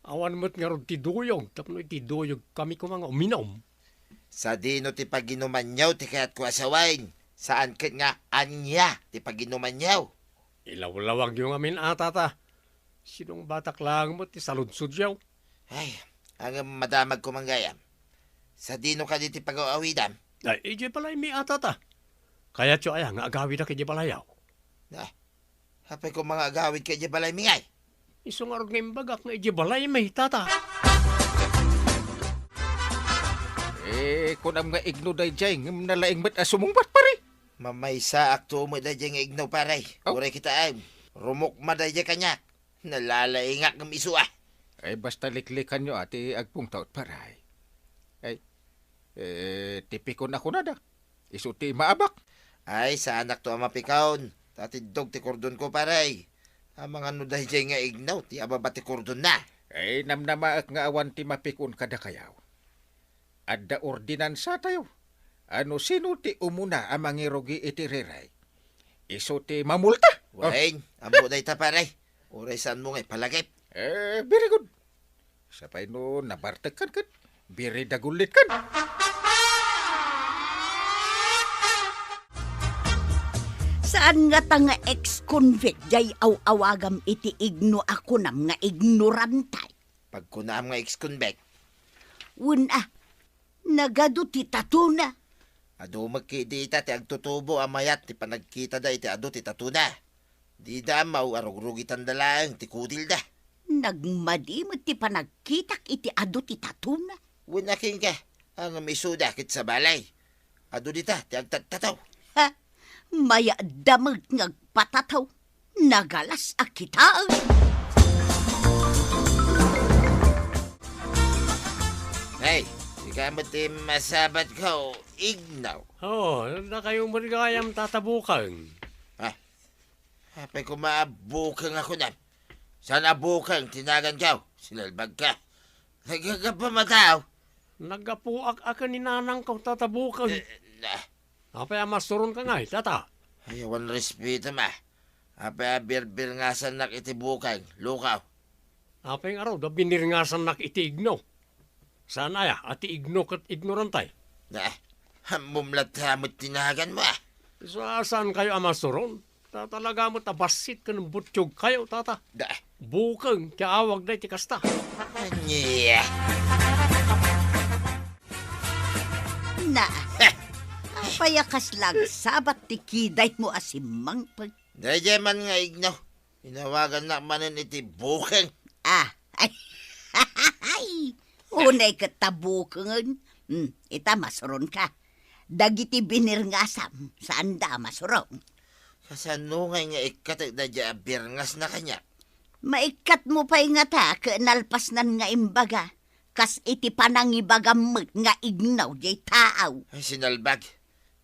Awan met ngarud ti duyog, tapno iti duyog kami koma nga uminum. Sadino ti paginumanyo ti kayatko a sawen? Saan ket nga ania ti paginumanyo? Ilawlawagyo ngamin a, tata. Sinungbatak laeng met ti saludsodyo. Ay, ngem madamagko man gayam. Sadino kadi ti pagaw-awidam? Ay, idiay balaymi a, tata. Kayatyo aya nga agawidak idiay balayaw? Ah, apay koma nga agawidka idiay balaymi ngay? Isu ngarud nga imbagak nga idiay balaymi, tata. Eh, kunam nga igno daydiay, ngem nalaing met a sumungbat, pare. Mamaysaakto met daydiay nga igno, pare. Oh? Uray kitaem, rumukma daydiay kaniak. Nalalaingak ngem isu a. Ay, basta liklikanyo a ti agpungtot, pare. Ay, eh, ti pikon a kunada. Isu ti maabak. Ay, saanakto a mapikon. Ta tiddog ti kordonko, pare. Amangan no daydiay nga igno ti ababa ti kordonna. Ay, namnamaek nga awan ti mapikon kadakayo. Adda ordinansatayo a no sino ti umuna a mangirugi iti riray, isu ti mamulta. Wen, ammo dayta, pare. Uray saanmo nga ipalagip. Eh, very good. Sapay no nabartekkan ket, biri dagullitkan. Saan ngata nga ex-convict jay aw-awagam iti igno a kunam nga ignorante? Pagkunaam nga ex-convict. Wen a, nagadu ti tatuna. Adu met kadi ita ti agtutubo a mayat ti panagkitada iti adu ti tatuna. Dida ammo a rugrugitanda laeng ti kudilda. Nagmadi met ti panagkitak iti adu ti tatuna. Wen a kenka, ngem isuda ket sabali. Adu dita ti agtattataw. Ha? Mayat da met nga agpatataw. Nagalas a kitaen. Hey, sika met ti masabatko, igno. Oh, dakayo met gayam tatabuken. Ah, apay koma a bukeng a kunam. Saan a bukeng ti naganko? Sinalbagka. Naggapu a mataw. Naggapuak a ken ni nanangko, Tata Bukeng. Eh, na. Apay a masuronka ngay, Tata? Ay, awan respeto, ma. Apay a birbirngasannak iti bukeng, lukaw? Apay ngarud a binirngasannak iti igno? Saan aya a ti igno ket ignorante? Na, ammom latta met ti naganmo, a. Sa-, saankayo a masuron? Ta talaga met a bassit ken butiogkayo, Tata. Da. Bukeng ti awag daytoy kasta. Ania? Na, apay a kasla agsabat ti kidaymo a simmangpet? Daydiay man nga igno. Inawagannak manen iti bukeng. Ah, ay, ay, unay ket ta bukengen. Hmm, ita, masuronka. Dagiti binirngasam, saanda a masuron. Kasano ngay nga ikkatek daydiay a birngasna kaniak? Maikkatmo pay ngata ket nalpasnan nga imbaga, kas iti panangibagam met nga igno diay taaw. Ay, sinalbag.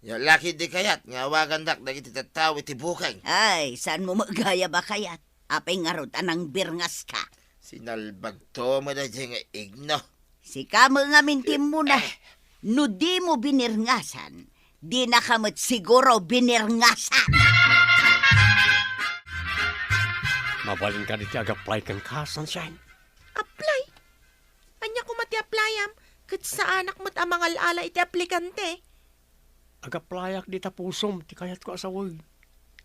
Diak la ketdi kayat nga awagannak dagiti tattao iti bukeng. Ay, saanmo met gayam a kayat? Apay ngarud a nangbirngaska? Sinalbagto met daydiay nga igno. Sika met ngamin ti immuna. Eh. No dimo binirngasan, dinaka met siguro binirngasan. Mabalin kadi ti ag-apply kenka, Sunshine? Apply? Ania koma ti applyam? Ket saanak met a mangal-ala iti aplikante. Ag-applyak dita pusom ti kayatko a sawen.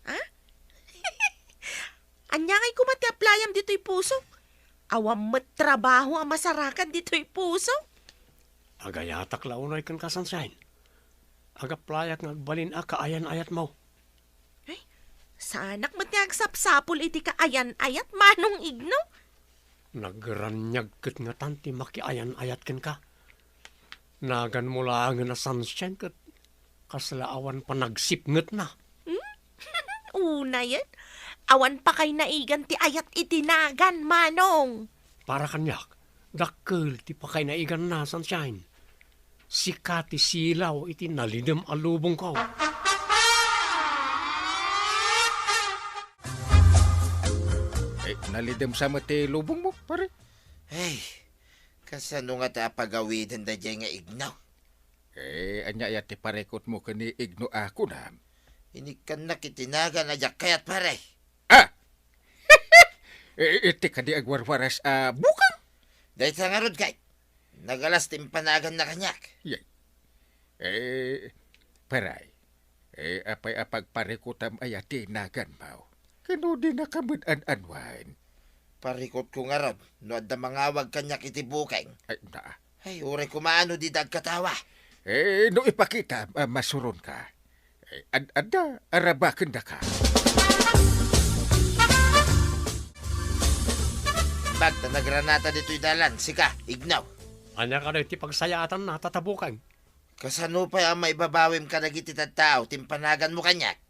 Ha? Ania ngay koma ti applyam ditoy puso? Awan met trabaho a masarakan ditoy puso? Agayatak la unay kenka, Sunshine. Ag-applyak nga agbalin a kaayan-ayatmo. Ay, saanak met nga agsapsapul iti kaayan-ayat, Manong Igno. Nagraniag ket ngatan ti makiayan-ayat kenka. Naganmo laengen a Sunshine ket kasla awan panagsipngetna. Hmm? Unayen, awan pakaynaigan ti ayat iti nagan, Manong. Para kaniak, dakkel ti pakaynaiganna, Sunshine. Sika ti silaw iti nalidem a lubongko. Eh, nalidem sa met ti lubongmo, pare? Ay, kasano ngata a pagawiden daydiay nga igno? Eh, ania aya ti parikutmo ken ni igno a kunam? Inikkannak iti nagan a diak kayat, pare. Ah! Eh, iti kadi agwarwaras a bukang? Dayta ngarud kay, nagalas ti impanaganna kaniak. Yay. Eh, paray. Eh, apay a pagparikutam aya ti naganmo? Ken no dinaka met an-anuen? Parikutko ngarud no adda mangawag kaniak iti bukeng. Ay, na. Ay, uray koma no dida agkatawa. Eh, no ipakitam a masuronka. Eh, ad-, adda, arabakendaka. Bagta nagranata ditoy dalan, sika, igno. Ania kadi ti pagsayaatanna, Tata Bukeng? Kasano pay a maibabawim kadagiti tattao ti impanaganmo kaniak?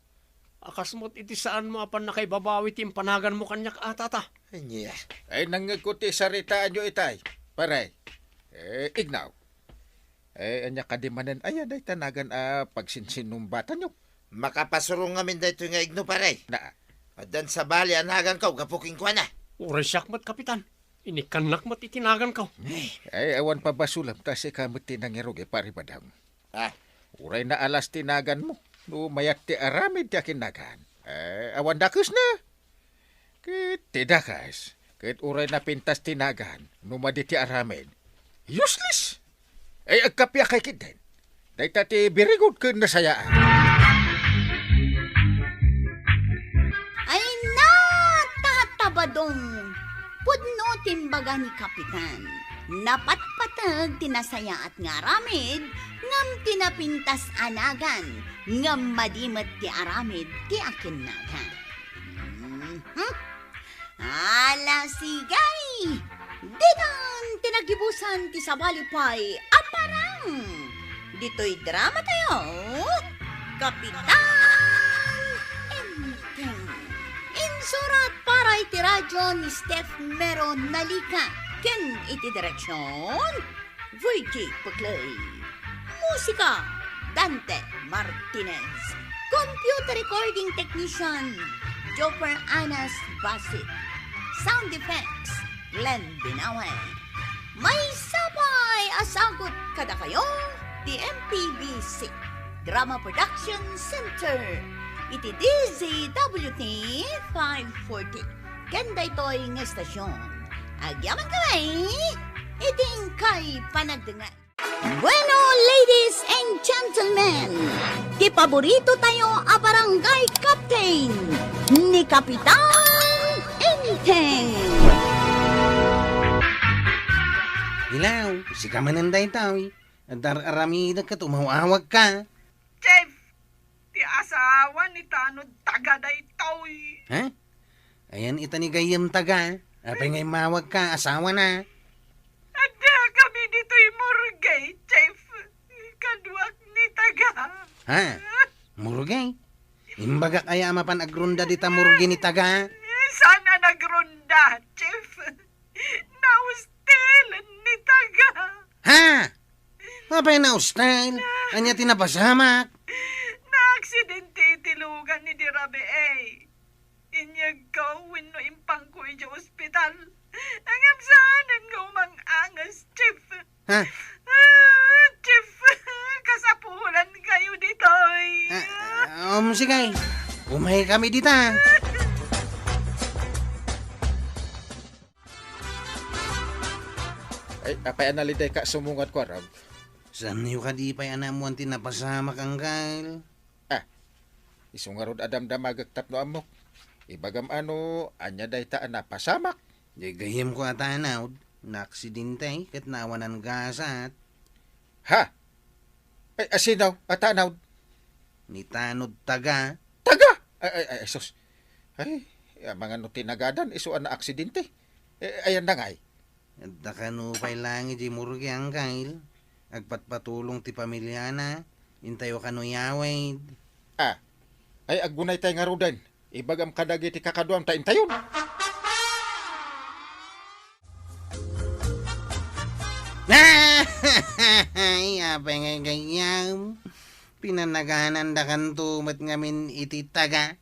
A, kas met iti saanmo a pannakaibabawi ti impanaganmo kaniak a, Tata. Ania? Ay, nangngegko ti saritaanyo itay, pare. Eh, igno. Eh, ania kadi manen aya dayta nagan a pagsinsinumbatanyo? Makapasurong ngamin daytoy nga igno, pare. Na. Addan sabali a naganko gapu kenkuana. Uray siak met, Kapitan. Inikkannak met iti naganko. Ay, awan pabasolem ta sika met ti nangirugi, Pari Badang. Ah. Uray naalas ti naganmo no mayat ti aramid ti akinnagan. Eh, awan dakesna. Ket ti dakes, ket uray napintas ti nagan no madi ti aramid. Useless! Ay, agkapiakay ketdin. Dayta ti very good ken nasayaan. Ay, natatabadong! Pudno ti imbaga ni Kapitan. Napatpateg ti nasayaat nga aramid, ngem ti napintas a nagan, ngem madi met ti aramid ti akinnagan. Mhm. Ala, sigay! Ditan ti nagibusan ti sabali pay a parang ditoy drama tayo, Kapitan Enteng. Insurat para iti radyo ni Steph Mero Nalica ken iti direksyon, Virgie Peclay. Musika, Dante Martinez. Computer recording technician, Joper Anas Basit. Sound effects, Glenn Binawan. Maysa pay a sagut kadakayo ti M P B C Drama Production Center iti D Z W T five forty. Ken daytoy nga estasyon, agyamankami iti inkay panagdengngeg. Bueno, ladies and gentlemen, ti paborito tayo a barangay captain, ni Kapitan Enteng. Hello, sika manen daytoy. Dar-aramidek ket umaw-awag ka. Chief, ti asawa ni Tanod Taga daytoy. Ha? Ayan ita ni gayyem Taga. Apay nga immawag ka, asawa na. Adda kami ditoy morgue, Chief. Kaduak ni Taga. Ha? Morgue? Imbagak aya a mapan agronda dita morgue ni Taga? Saan a nagronda, Chief? Naustil ni Taga. Ha? Apay naustil? Ania ti napasamak? Naaksidente iti lugan ni Dirabi, eh. Inyegko wenno impangko idiay ospital. Ngem saanen nga umang-anges, Chief. Ha? Ah, Chief, kasapulan kayo ditoy. Ah, ah, um, sige. Umay kami dita. Ay, apay a naliday ka sumungad, Kuarog? Saanyo kadi pay a naammoan ti napasamak, Angkel? Ah, isu ngarud a damdamagek tapno ammok. Ibagam ano, ania dayta a napasamak? Di gayyemko a tanod, naaksidente ket naawanan gasat. Ha? Ay, a sino a tanod? Ni Tanod Taga. Taga? Ay, ay, ay, sus. Ay, amangan no ti nagadan, isu a naaksidente. Eh, ayan na ngay. Adda kano pay laeng idiay morgue, Angkel. Agpatpatulong ti pamiliana, intayo kano yawid. Ah, ay aggunay tay ngaruden. Ibagam kadagiti kakaduam ta intayon. Ay, apay nga gayyem. Pinanaganandakanto met ngamin iti Taga.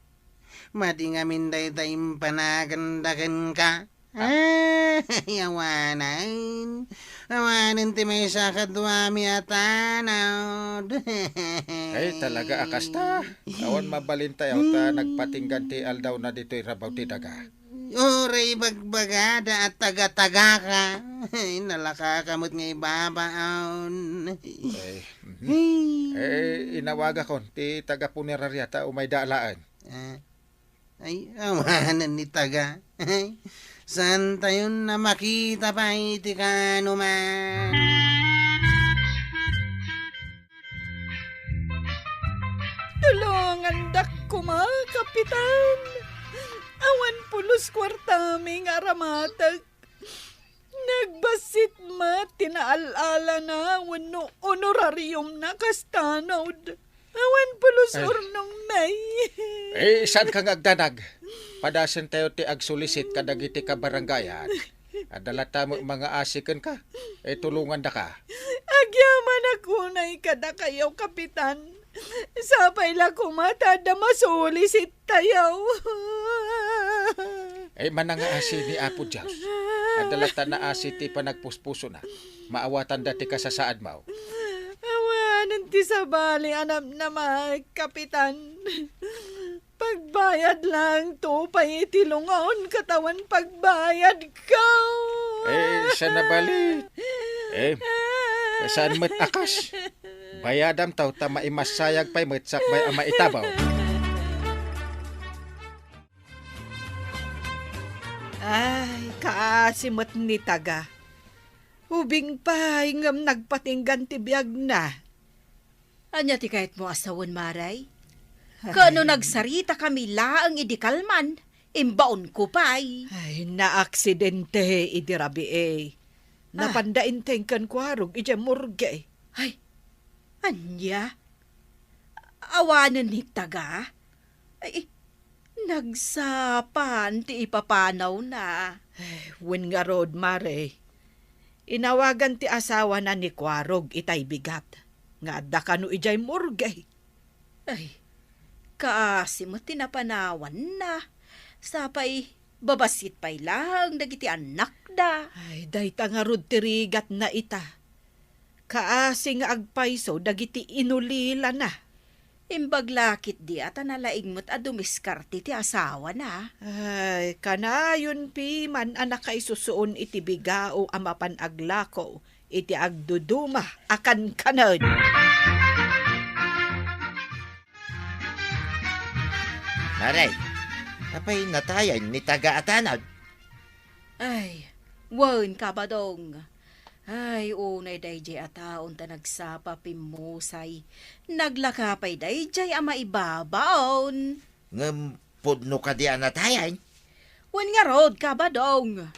Madi ngamin dayta impanaganda kenka. Ah. Ay, awanen. Awanen ti maysa kaduami a tanod. Ay, talaga a kasta. Awan mabalintayaw ta nagpatinggan ti aldawna ditoy rabaw ti Taga. Uray bagbagada a taga-taga ka. Ay, nalaka ka met nga ibabaon. Ay, mhm. Ay. Eh, inawagakon ti taga-punerarya ta umayda alaen. Ah. Ay, awanen ni Taga. Ay, saantayon a makita pay ti kanuman. Tulongandak koma, Kapitan. Awan pulos kuartami nga aramatek. Nagbassit met ti naal-alana wenno honorariumna kas tanod. Awan pulos. Ay. Urnong, May. Eh, saanka nga agdanag? Padasentayo ti agsulisit kadagiti kabarangayan. Adda latta met mangaasi kenka. Eh, tulongandaka. Agyamanak unay kadakayo, Kapitan. Sapay la koma ta adda masulisit tayo. Ay, manangaasi ni Apo Dios. Adda latta naasi ti panagpuspusona. Maawatanda ti kasasaadmo. Awanen ti sabali a namnama, Kapitan. Pagbayad laeng to pay iti lungaon ket awan pagbayad ko. Eh, saan a bali? Eh, saan met a kas? Bayadam to ta maimassayag pay met sakbay a maitabaw. Ay, kaasi met ni Taga. Ubing pay ngem nagpatinggan ti biagna. Ania ti kayatmo a sawen, Mare? Ay. Kano nagsaritakami laeng idi kalman, imbaonko pay. Ay, naaksidente idi rabii. Ah. Napanda inteng ken Kuarog idiay morgue. Ay, ania? Awanen ni Taga? Ay, nagsapan ti ipapanawna. Eh, wen ngarud, Mare. Inawagan ti asawana ni Kuarog itay bigat nga adda kano idiay morgue. Ay, kaasi met ti napanawanna. Sapay, Babassit pay laeng dagiti annakda. Ay, dayta ngarud ti rigatna ita. Kaasi nga agpayso dagiti inulilana. Imbag la ketdi a ta nalaing met a dumiskarte ti asawana. Ay, kanayon piman a nakaisusuon iti bigao a mapan aglako iti agduduma a kankanen. Maray, apay natayan ni taga a tanod? Ay, wen, Kabadong. Ay, unay daydiay a taon ta nagsapa pimmusay. Naglaka pay daydiay a maibabaon. Ngem pudno kadi a natayan? Wen ngarud, Kabadong.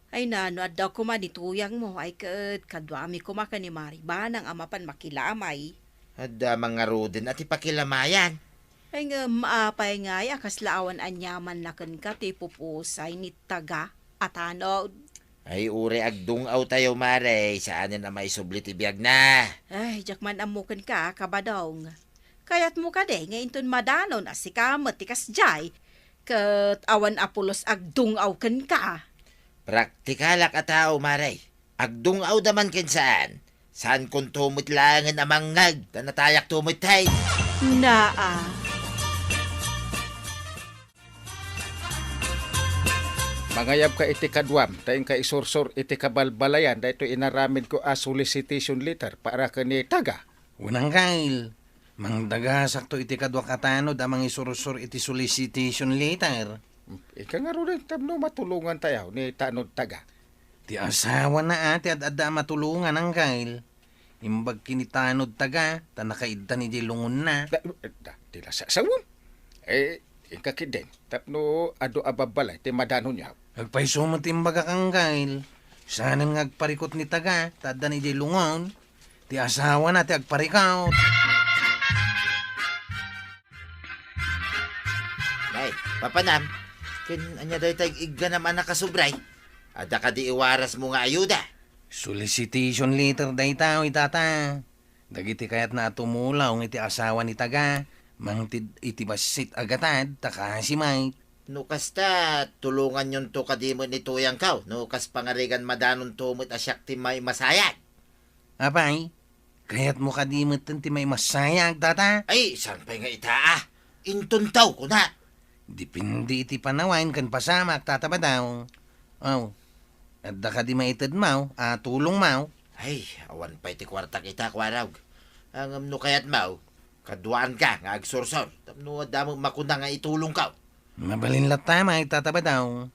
Ay, nano, adda koma ni tuyangmo, ay ket kaduami koma ken ni Maribanang a mapan makilamay. Adda man ngaruden a ti pakilamayan. Ay, ngem apay ngay a kasla awan aniamanna kenka ti pupusay ni taga a tanod? Ay, uray agdung-aw tayo, Mare, saanen a maisubli ti biagna. Ay, diak man ammo kenka, Kabadong. Kayatmo kadi nga inton madanon a sika met ti kasdiay, ket awan a pulos agdung-aw kenka? Praktikalak a tao, Mare. Agdung-aw da man ken saan. Saankonto met laengen a mangngeg, ta natayakto met, hey! Naa. Mangayabka iti kaduam, ta inka isursor iti kabalbalayan daytoy inaramidko a solicitation letter para ken ni taga. Wen, Angkel, mangdagasakto iti kaduak a tanod a mangisursor iti solicitation letter. Ika ngaruden, tapno matulongan tayo ni tanod taga. Ti asawana a ti ad-adda a matulongan, Angkel. Imbag ken ni tanod taga, ta nakaiddan idiay lungonna. Da, da, ti la sa-, sawem. Eh, inka ketdin, tapno adu a babbalay ti madanonyo. Agpayso met ti imbagak, Angkel. Saanen nga agparikot ni taga, ta addan idiay lungon. Ti asawana ti agparikot. Nay, papanam, ken ania dayta ig-igganam a nakasubray? Adda kadi iwarasmo nga ayuda? Solicitation letter dayta, oy, tata. Dagiti kayatna a tumulong iti asawa ni taga, mangted iti bassit a gatad, ta kaasi met. No kasta, tulonganyonto kadi met ni tuyangko, no kas pangarigan madanonto met a siak ti maimasayag. Apay, kayatmo kadi metten ti maimasayag, tata? Ay, saan pay nga ita, a? Intonto, kuna. Depende iti panawen ken pasamak, Tata Badaw. Aw, adda kadi maitedmo a tulongmo? Ay, awan pay ti kuartak ita, Kuarog. Ngem no kayatmo, kaduaanka nga agsursor, tapno adda met makuna nga itulongko. Mabalin latta, Tata Badaw.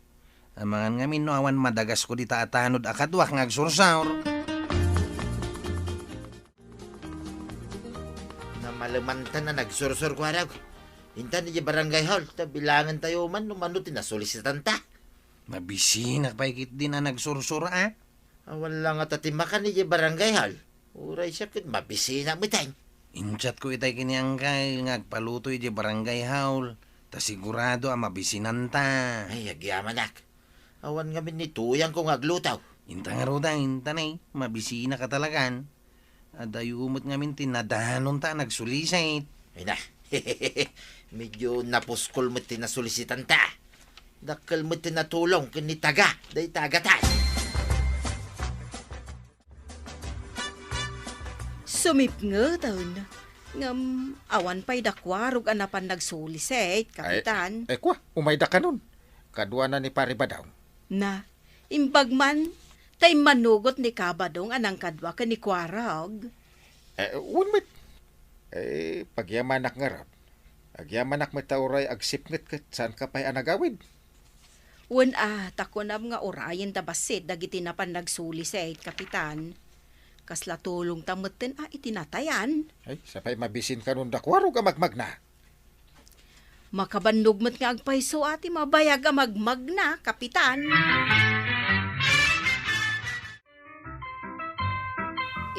Amangan ngamin no awan madagasko dita a tanod a kaduak nga agsursor. Namalemantan a nagsursor, Kuarog. Intan idiay barangay hall, ta bilangentayo man no mano ti nasulisitanta. Mabisinak pay ketdin a nagsursor, a? Awan la ngata ti makan idiay barangay hall. Uray siak ket mabisinak metten. Inchatko itay ken ni Angkel nga agpaluto idiay barangay hall, ta sigurado a mabisinanta. Ay, agyamanak. Awan ngamin ni tuyangko nga agluto. Inta ngaruden, inta ne, mabisinak a talagan. Adayo met ngamin ti nadanonta a nagsulisit. Ay na, medyo napuskol met ti nasulisitanta. Dakkel met ti natulong ken ni taga, dayta a gatad. Sumipngeten. Ngem awan pay da Kuarog a napan nagsulisit, Ay, Kapitan. Eh, kua, umayda kanon. Kaduana ni Pare Badaw. Na, imbag man, ta immanugot ni Kabadong a nangkadua ken ni Kuarog. Eh, wen met. Eh, pagyamanak ngarud. Agyamanak met ta uray agsipnget ket saanka pay a nagawid. Wen a, ta kunam nga urayenda bassit dagiti napan nagsulisit, Kapitan. Kasla tulongta metten a iti natayan. Ay, sapay mabisin kanon da Kuarog a magmagna. Makabannog met nga agpayso a ti mabayag a magmagna, Kapitan.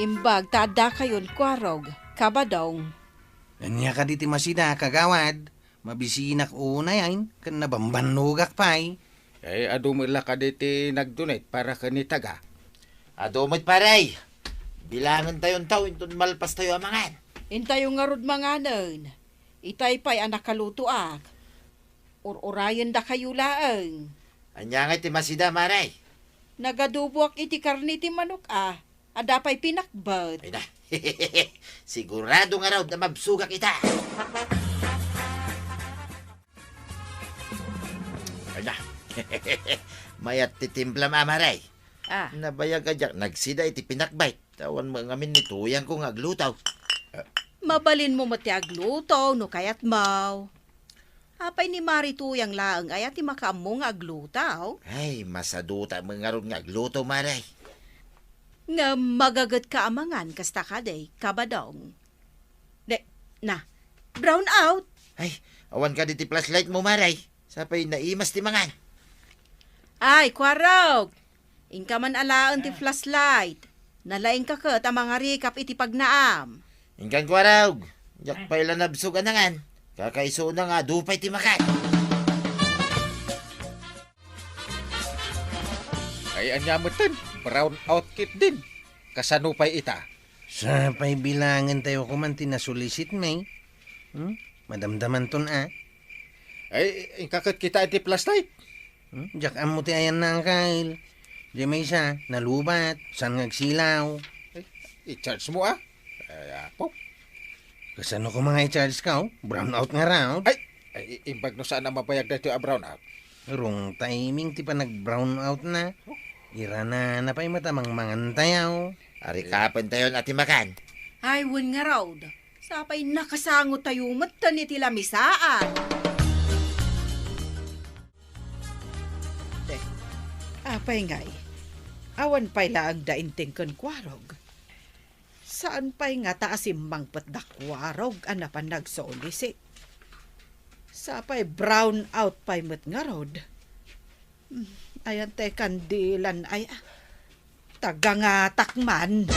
Imbag ta addakayon, Kuarog, Kabadong. Ania kadi ti masida, Kagawad? Mabisinak unayen, ken nabambannogak pay. Eh, adu met la kadi ti nagdonate para ken ni taga? Adu met, pare. Bilangentayon taw inton malpastayo a mangan. Intayo ngarud manganen. Itay pay a nakalutoak. Ur-urayendakayo laeng. Ania ngay ti masida, Mare? Nagaduboak iti karne ti manok a, adda pay pinakbet. Ay na. Sigurado ngarud a mabsogak ita. Ay na. Mayat ti timplam a, Mare. Ah. Nabayag a diak nagsida iti pinakbet. Awan met ngamin ni tuyangko nga agluto. Mabalinmo met ti agluto no kayatmo. Apay ni Mari Tuyang laeng aya ti makaammo nga agluto? Ay, masaduta met ngarud nga agluto, Mare. Ngem magagetka a mangan kasta kadi, Kabadong. De, na, brown out. Ay, awan kadi ti flashlight mo, Mare. Sapay naimas ti mangan. Ay, Kuarog! Inka man alaen ti flashlight. Nalaingka ket a mangarikap iti pagnaam. Inkan Kuarog, diak pay la nabsog a nangan. Kakaisuna nga adu pay ti makan. Ay, ania metten, brown out ketdin. Kasano pay ita? Sapay bilangentayo koma ti nasulisitmi. Hmm? Madamdamanton a. Ay, inka ket kitaen ti flashlight. Hmm? Diak ammo ti ayanna, Angkel. Diay maysa, nalubat, saan nga agsilaw. Ay, i-charge mo, a? Ay, apo. Kasano koma nga i-chargeko? Brown out ngarud. Ay, ay, imbag no saan a mabayag daytoy a brown out. Wrong timing ti panag-brown outna. Iranana pay met a mangmangantayo. Arikapentayon a ti makan. Ay, wen ngarud. Sapay nakasangotayo metten iti lamisaan. Te, apay ngay? Awan pay laeng da Inteng ken Kuarog. Saan pay ngata a simmangpet da Kuarog a napan nagsulisit? Sapay brown out pay met ngarud. Hmm, ayan te kandilan ay, ah, tagangatak man.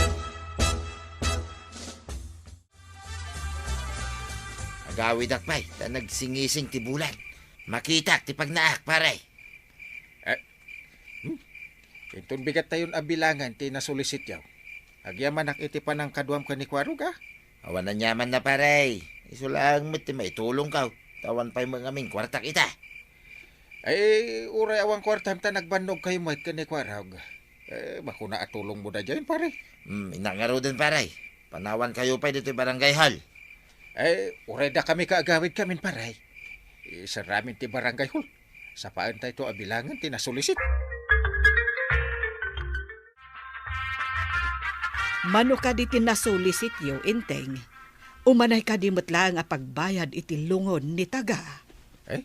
Agawidak pay, ta nagsingising ti bulan. Makitak ti pagnaak, pare. Eh, hmm? Inton bigattayon a bilangan ti nasulisityo. Agyamanak iti panangkaduam ken ni Kuarog, a? Awan aniamanna, pare. Isu laeng met ti maitulongko. Ta awan pay met ngamin kuartak ita. Ay, uray awan kuartam ta nagbannogkayo met ken ni Kuarog. Eh, makuna a tulongmo daydiayen, pare. Hmm, innak ngaruden, pare. Panawankayo pay ditoy barangay hall. Eh, uray dakami kaagawidkamin, pare. Isaramin ti barangay hall. Sapaentayto a bilangen ti nasulisit. Mano kadi ti nasulisityo, Inteng? Umanay kadi met laeng a pagbayad iti lungon ni taga? Eh,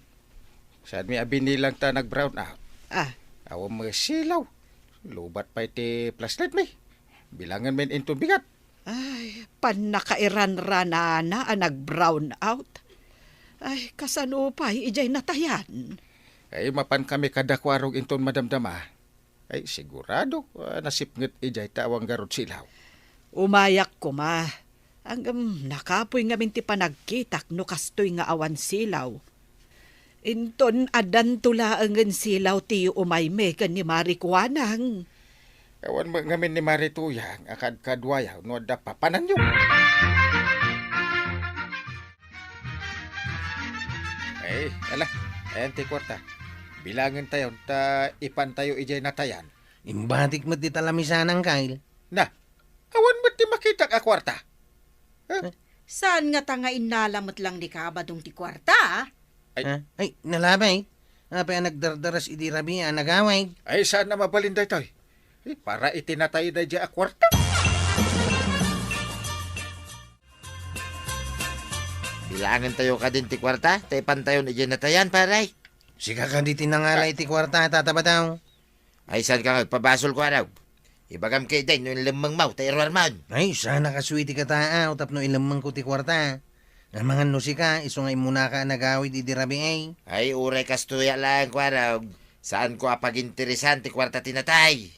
saanmi a binilang ta nag-brown out. Ah. Awan met silaw. Lubat pay ti flashlight mi. Bilangenmin inton bigat. Ay, pannakairanranana a nag-brown out. Ay, kasano pay idiay natayan? Ay, mapankami kada Kuarog inton madamdama. Ay, sigurado, ah, nasipnget idiay ta awan ngarud silaw. Umayak koma. Ngem nakapuy ngamin ti panagkitak no kastoy nga awan silaw. Inton addanto laengen silaw ti umaymi ken ni Mari Kuanang. Awan met ngamin ni Mari Tuyang a kadkaduayo no adda papananyo. Ay, ala, ayan ti kuarta. Bilangentayon ta ipantayo idiay natayan. Imbatik met dita lamisanan, Kyle. Na, awan met ti makitak a kuarta. Eh? Saan ngata nga innala met lang ni Kabadong ti kuarta, a? Ay. Ha? Ay, nalabay. Apay a nagdardaras idi rabii a nagawid? Ay, saan a mabalin daytoy? Eh, para iti natay daydiay a kuarta. Bilangentayo kadin ti kuarta, ta ipantayon idiay natayan, pare. Sika kadi ti nangala iti kuarta, Tata Badong? Ay, saan ka nga agpabasol, Kuarog? Ibagam ketdi no inlemmengmo ta iruarmon. Ay, saan a kasuy ti kataaw tapno ilemmengko ti kuarta. Amangan no sika, isu nga immunaka a nagawid idi rabii. Ay, uray kastoy a laeng, Kuarog. Saanko a paginteresan ti kuarta ti natay.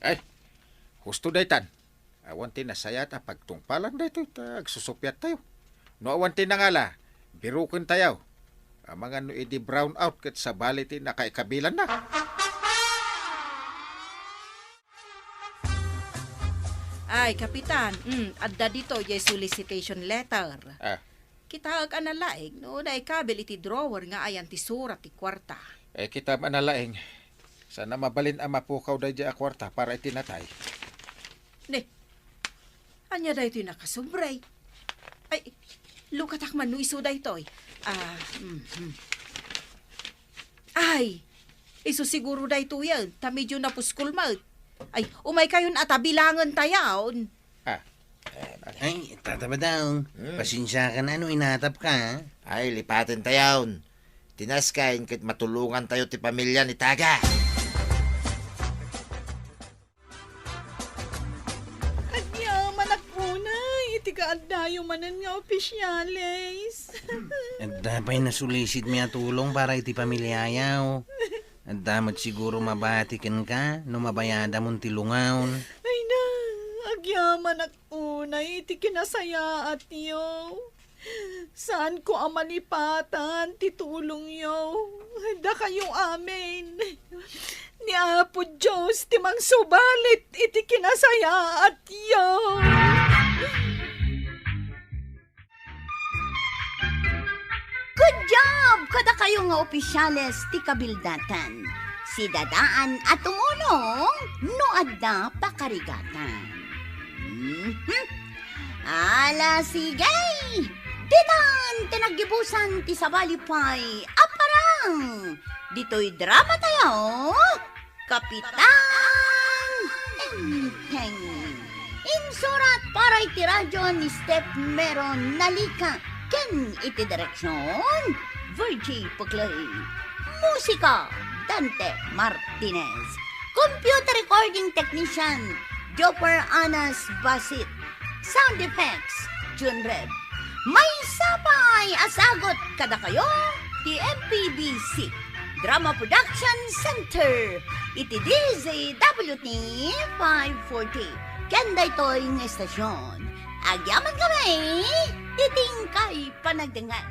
Ay, husto daytan. Awan ti nasayaat a pagtungpalan daytoy ta agsusuppiattayo. No awan ti nangala, birukentayo. Amangan no idi brown out ket sabali ti nakaikabilanna. Ay, Kapitan, mm, adda ditoy diay solicitation letter. Ah. Kitaek a nalaing no naikabil iti drawer nga ayan ti surat ti kuarta. Eh, kitam a nalaing. Saan a mabalin a mapukaw daydiay a kuarta para iti natay. Ne, ania daytoy nakasubray? Ay, lukatak man no isu daytoy. Ah, mhm. Ay, isu siguro daytoyen, ta medyo napuskol met. Ay, umaykayon a ta bilangentayon. Ah. Ay, Tata Badong, Hmm. Pasensiakan no inatapka, ha? Ay, lipatentayon. Ti naskayen ket matulongantayo ti pamilya ni Taga. Agyaman a unay iti kaaddayo manen nga opisyales. Adda pay nasulisitmi a tulong para iti pamiliayo. Adda met siguro mabati kenka no mabayadamon ti lungaon. Ay na, agyaman a unay iti kinasayaatyo. Saanko a malipatan ti tulongyo. Dakayo amin. Ni Apo Dios ti mangsubalit iti kinasayaatyo. Good job kadakayo nga opisyales ti kabildatan. Sidadaan a tumulong no adda pakarigatan. Mhm. Ala, sige! Ditan ti naggibusan ti sabali pay a parang ditoy drama tayo, Kapitan Enteng. Insurat para iti radyo ni Steph Meron Nalika ken iti direksyon, Virgie Puclay. Musika, Dante Martinez. Computer recording technician, Jopper Anas Basit. Sound effects, Jun Reb. Maysa pay a sagut kadakayo ti M P B C Drama Production Center iti D Z W T five forty. Ken daytoy nga estasyon, agyaman kami ti tingkay panagdengngeg.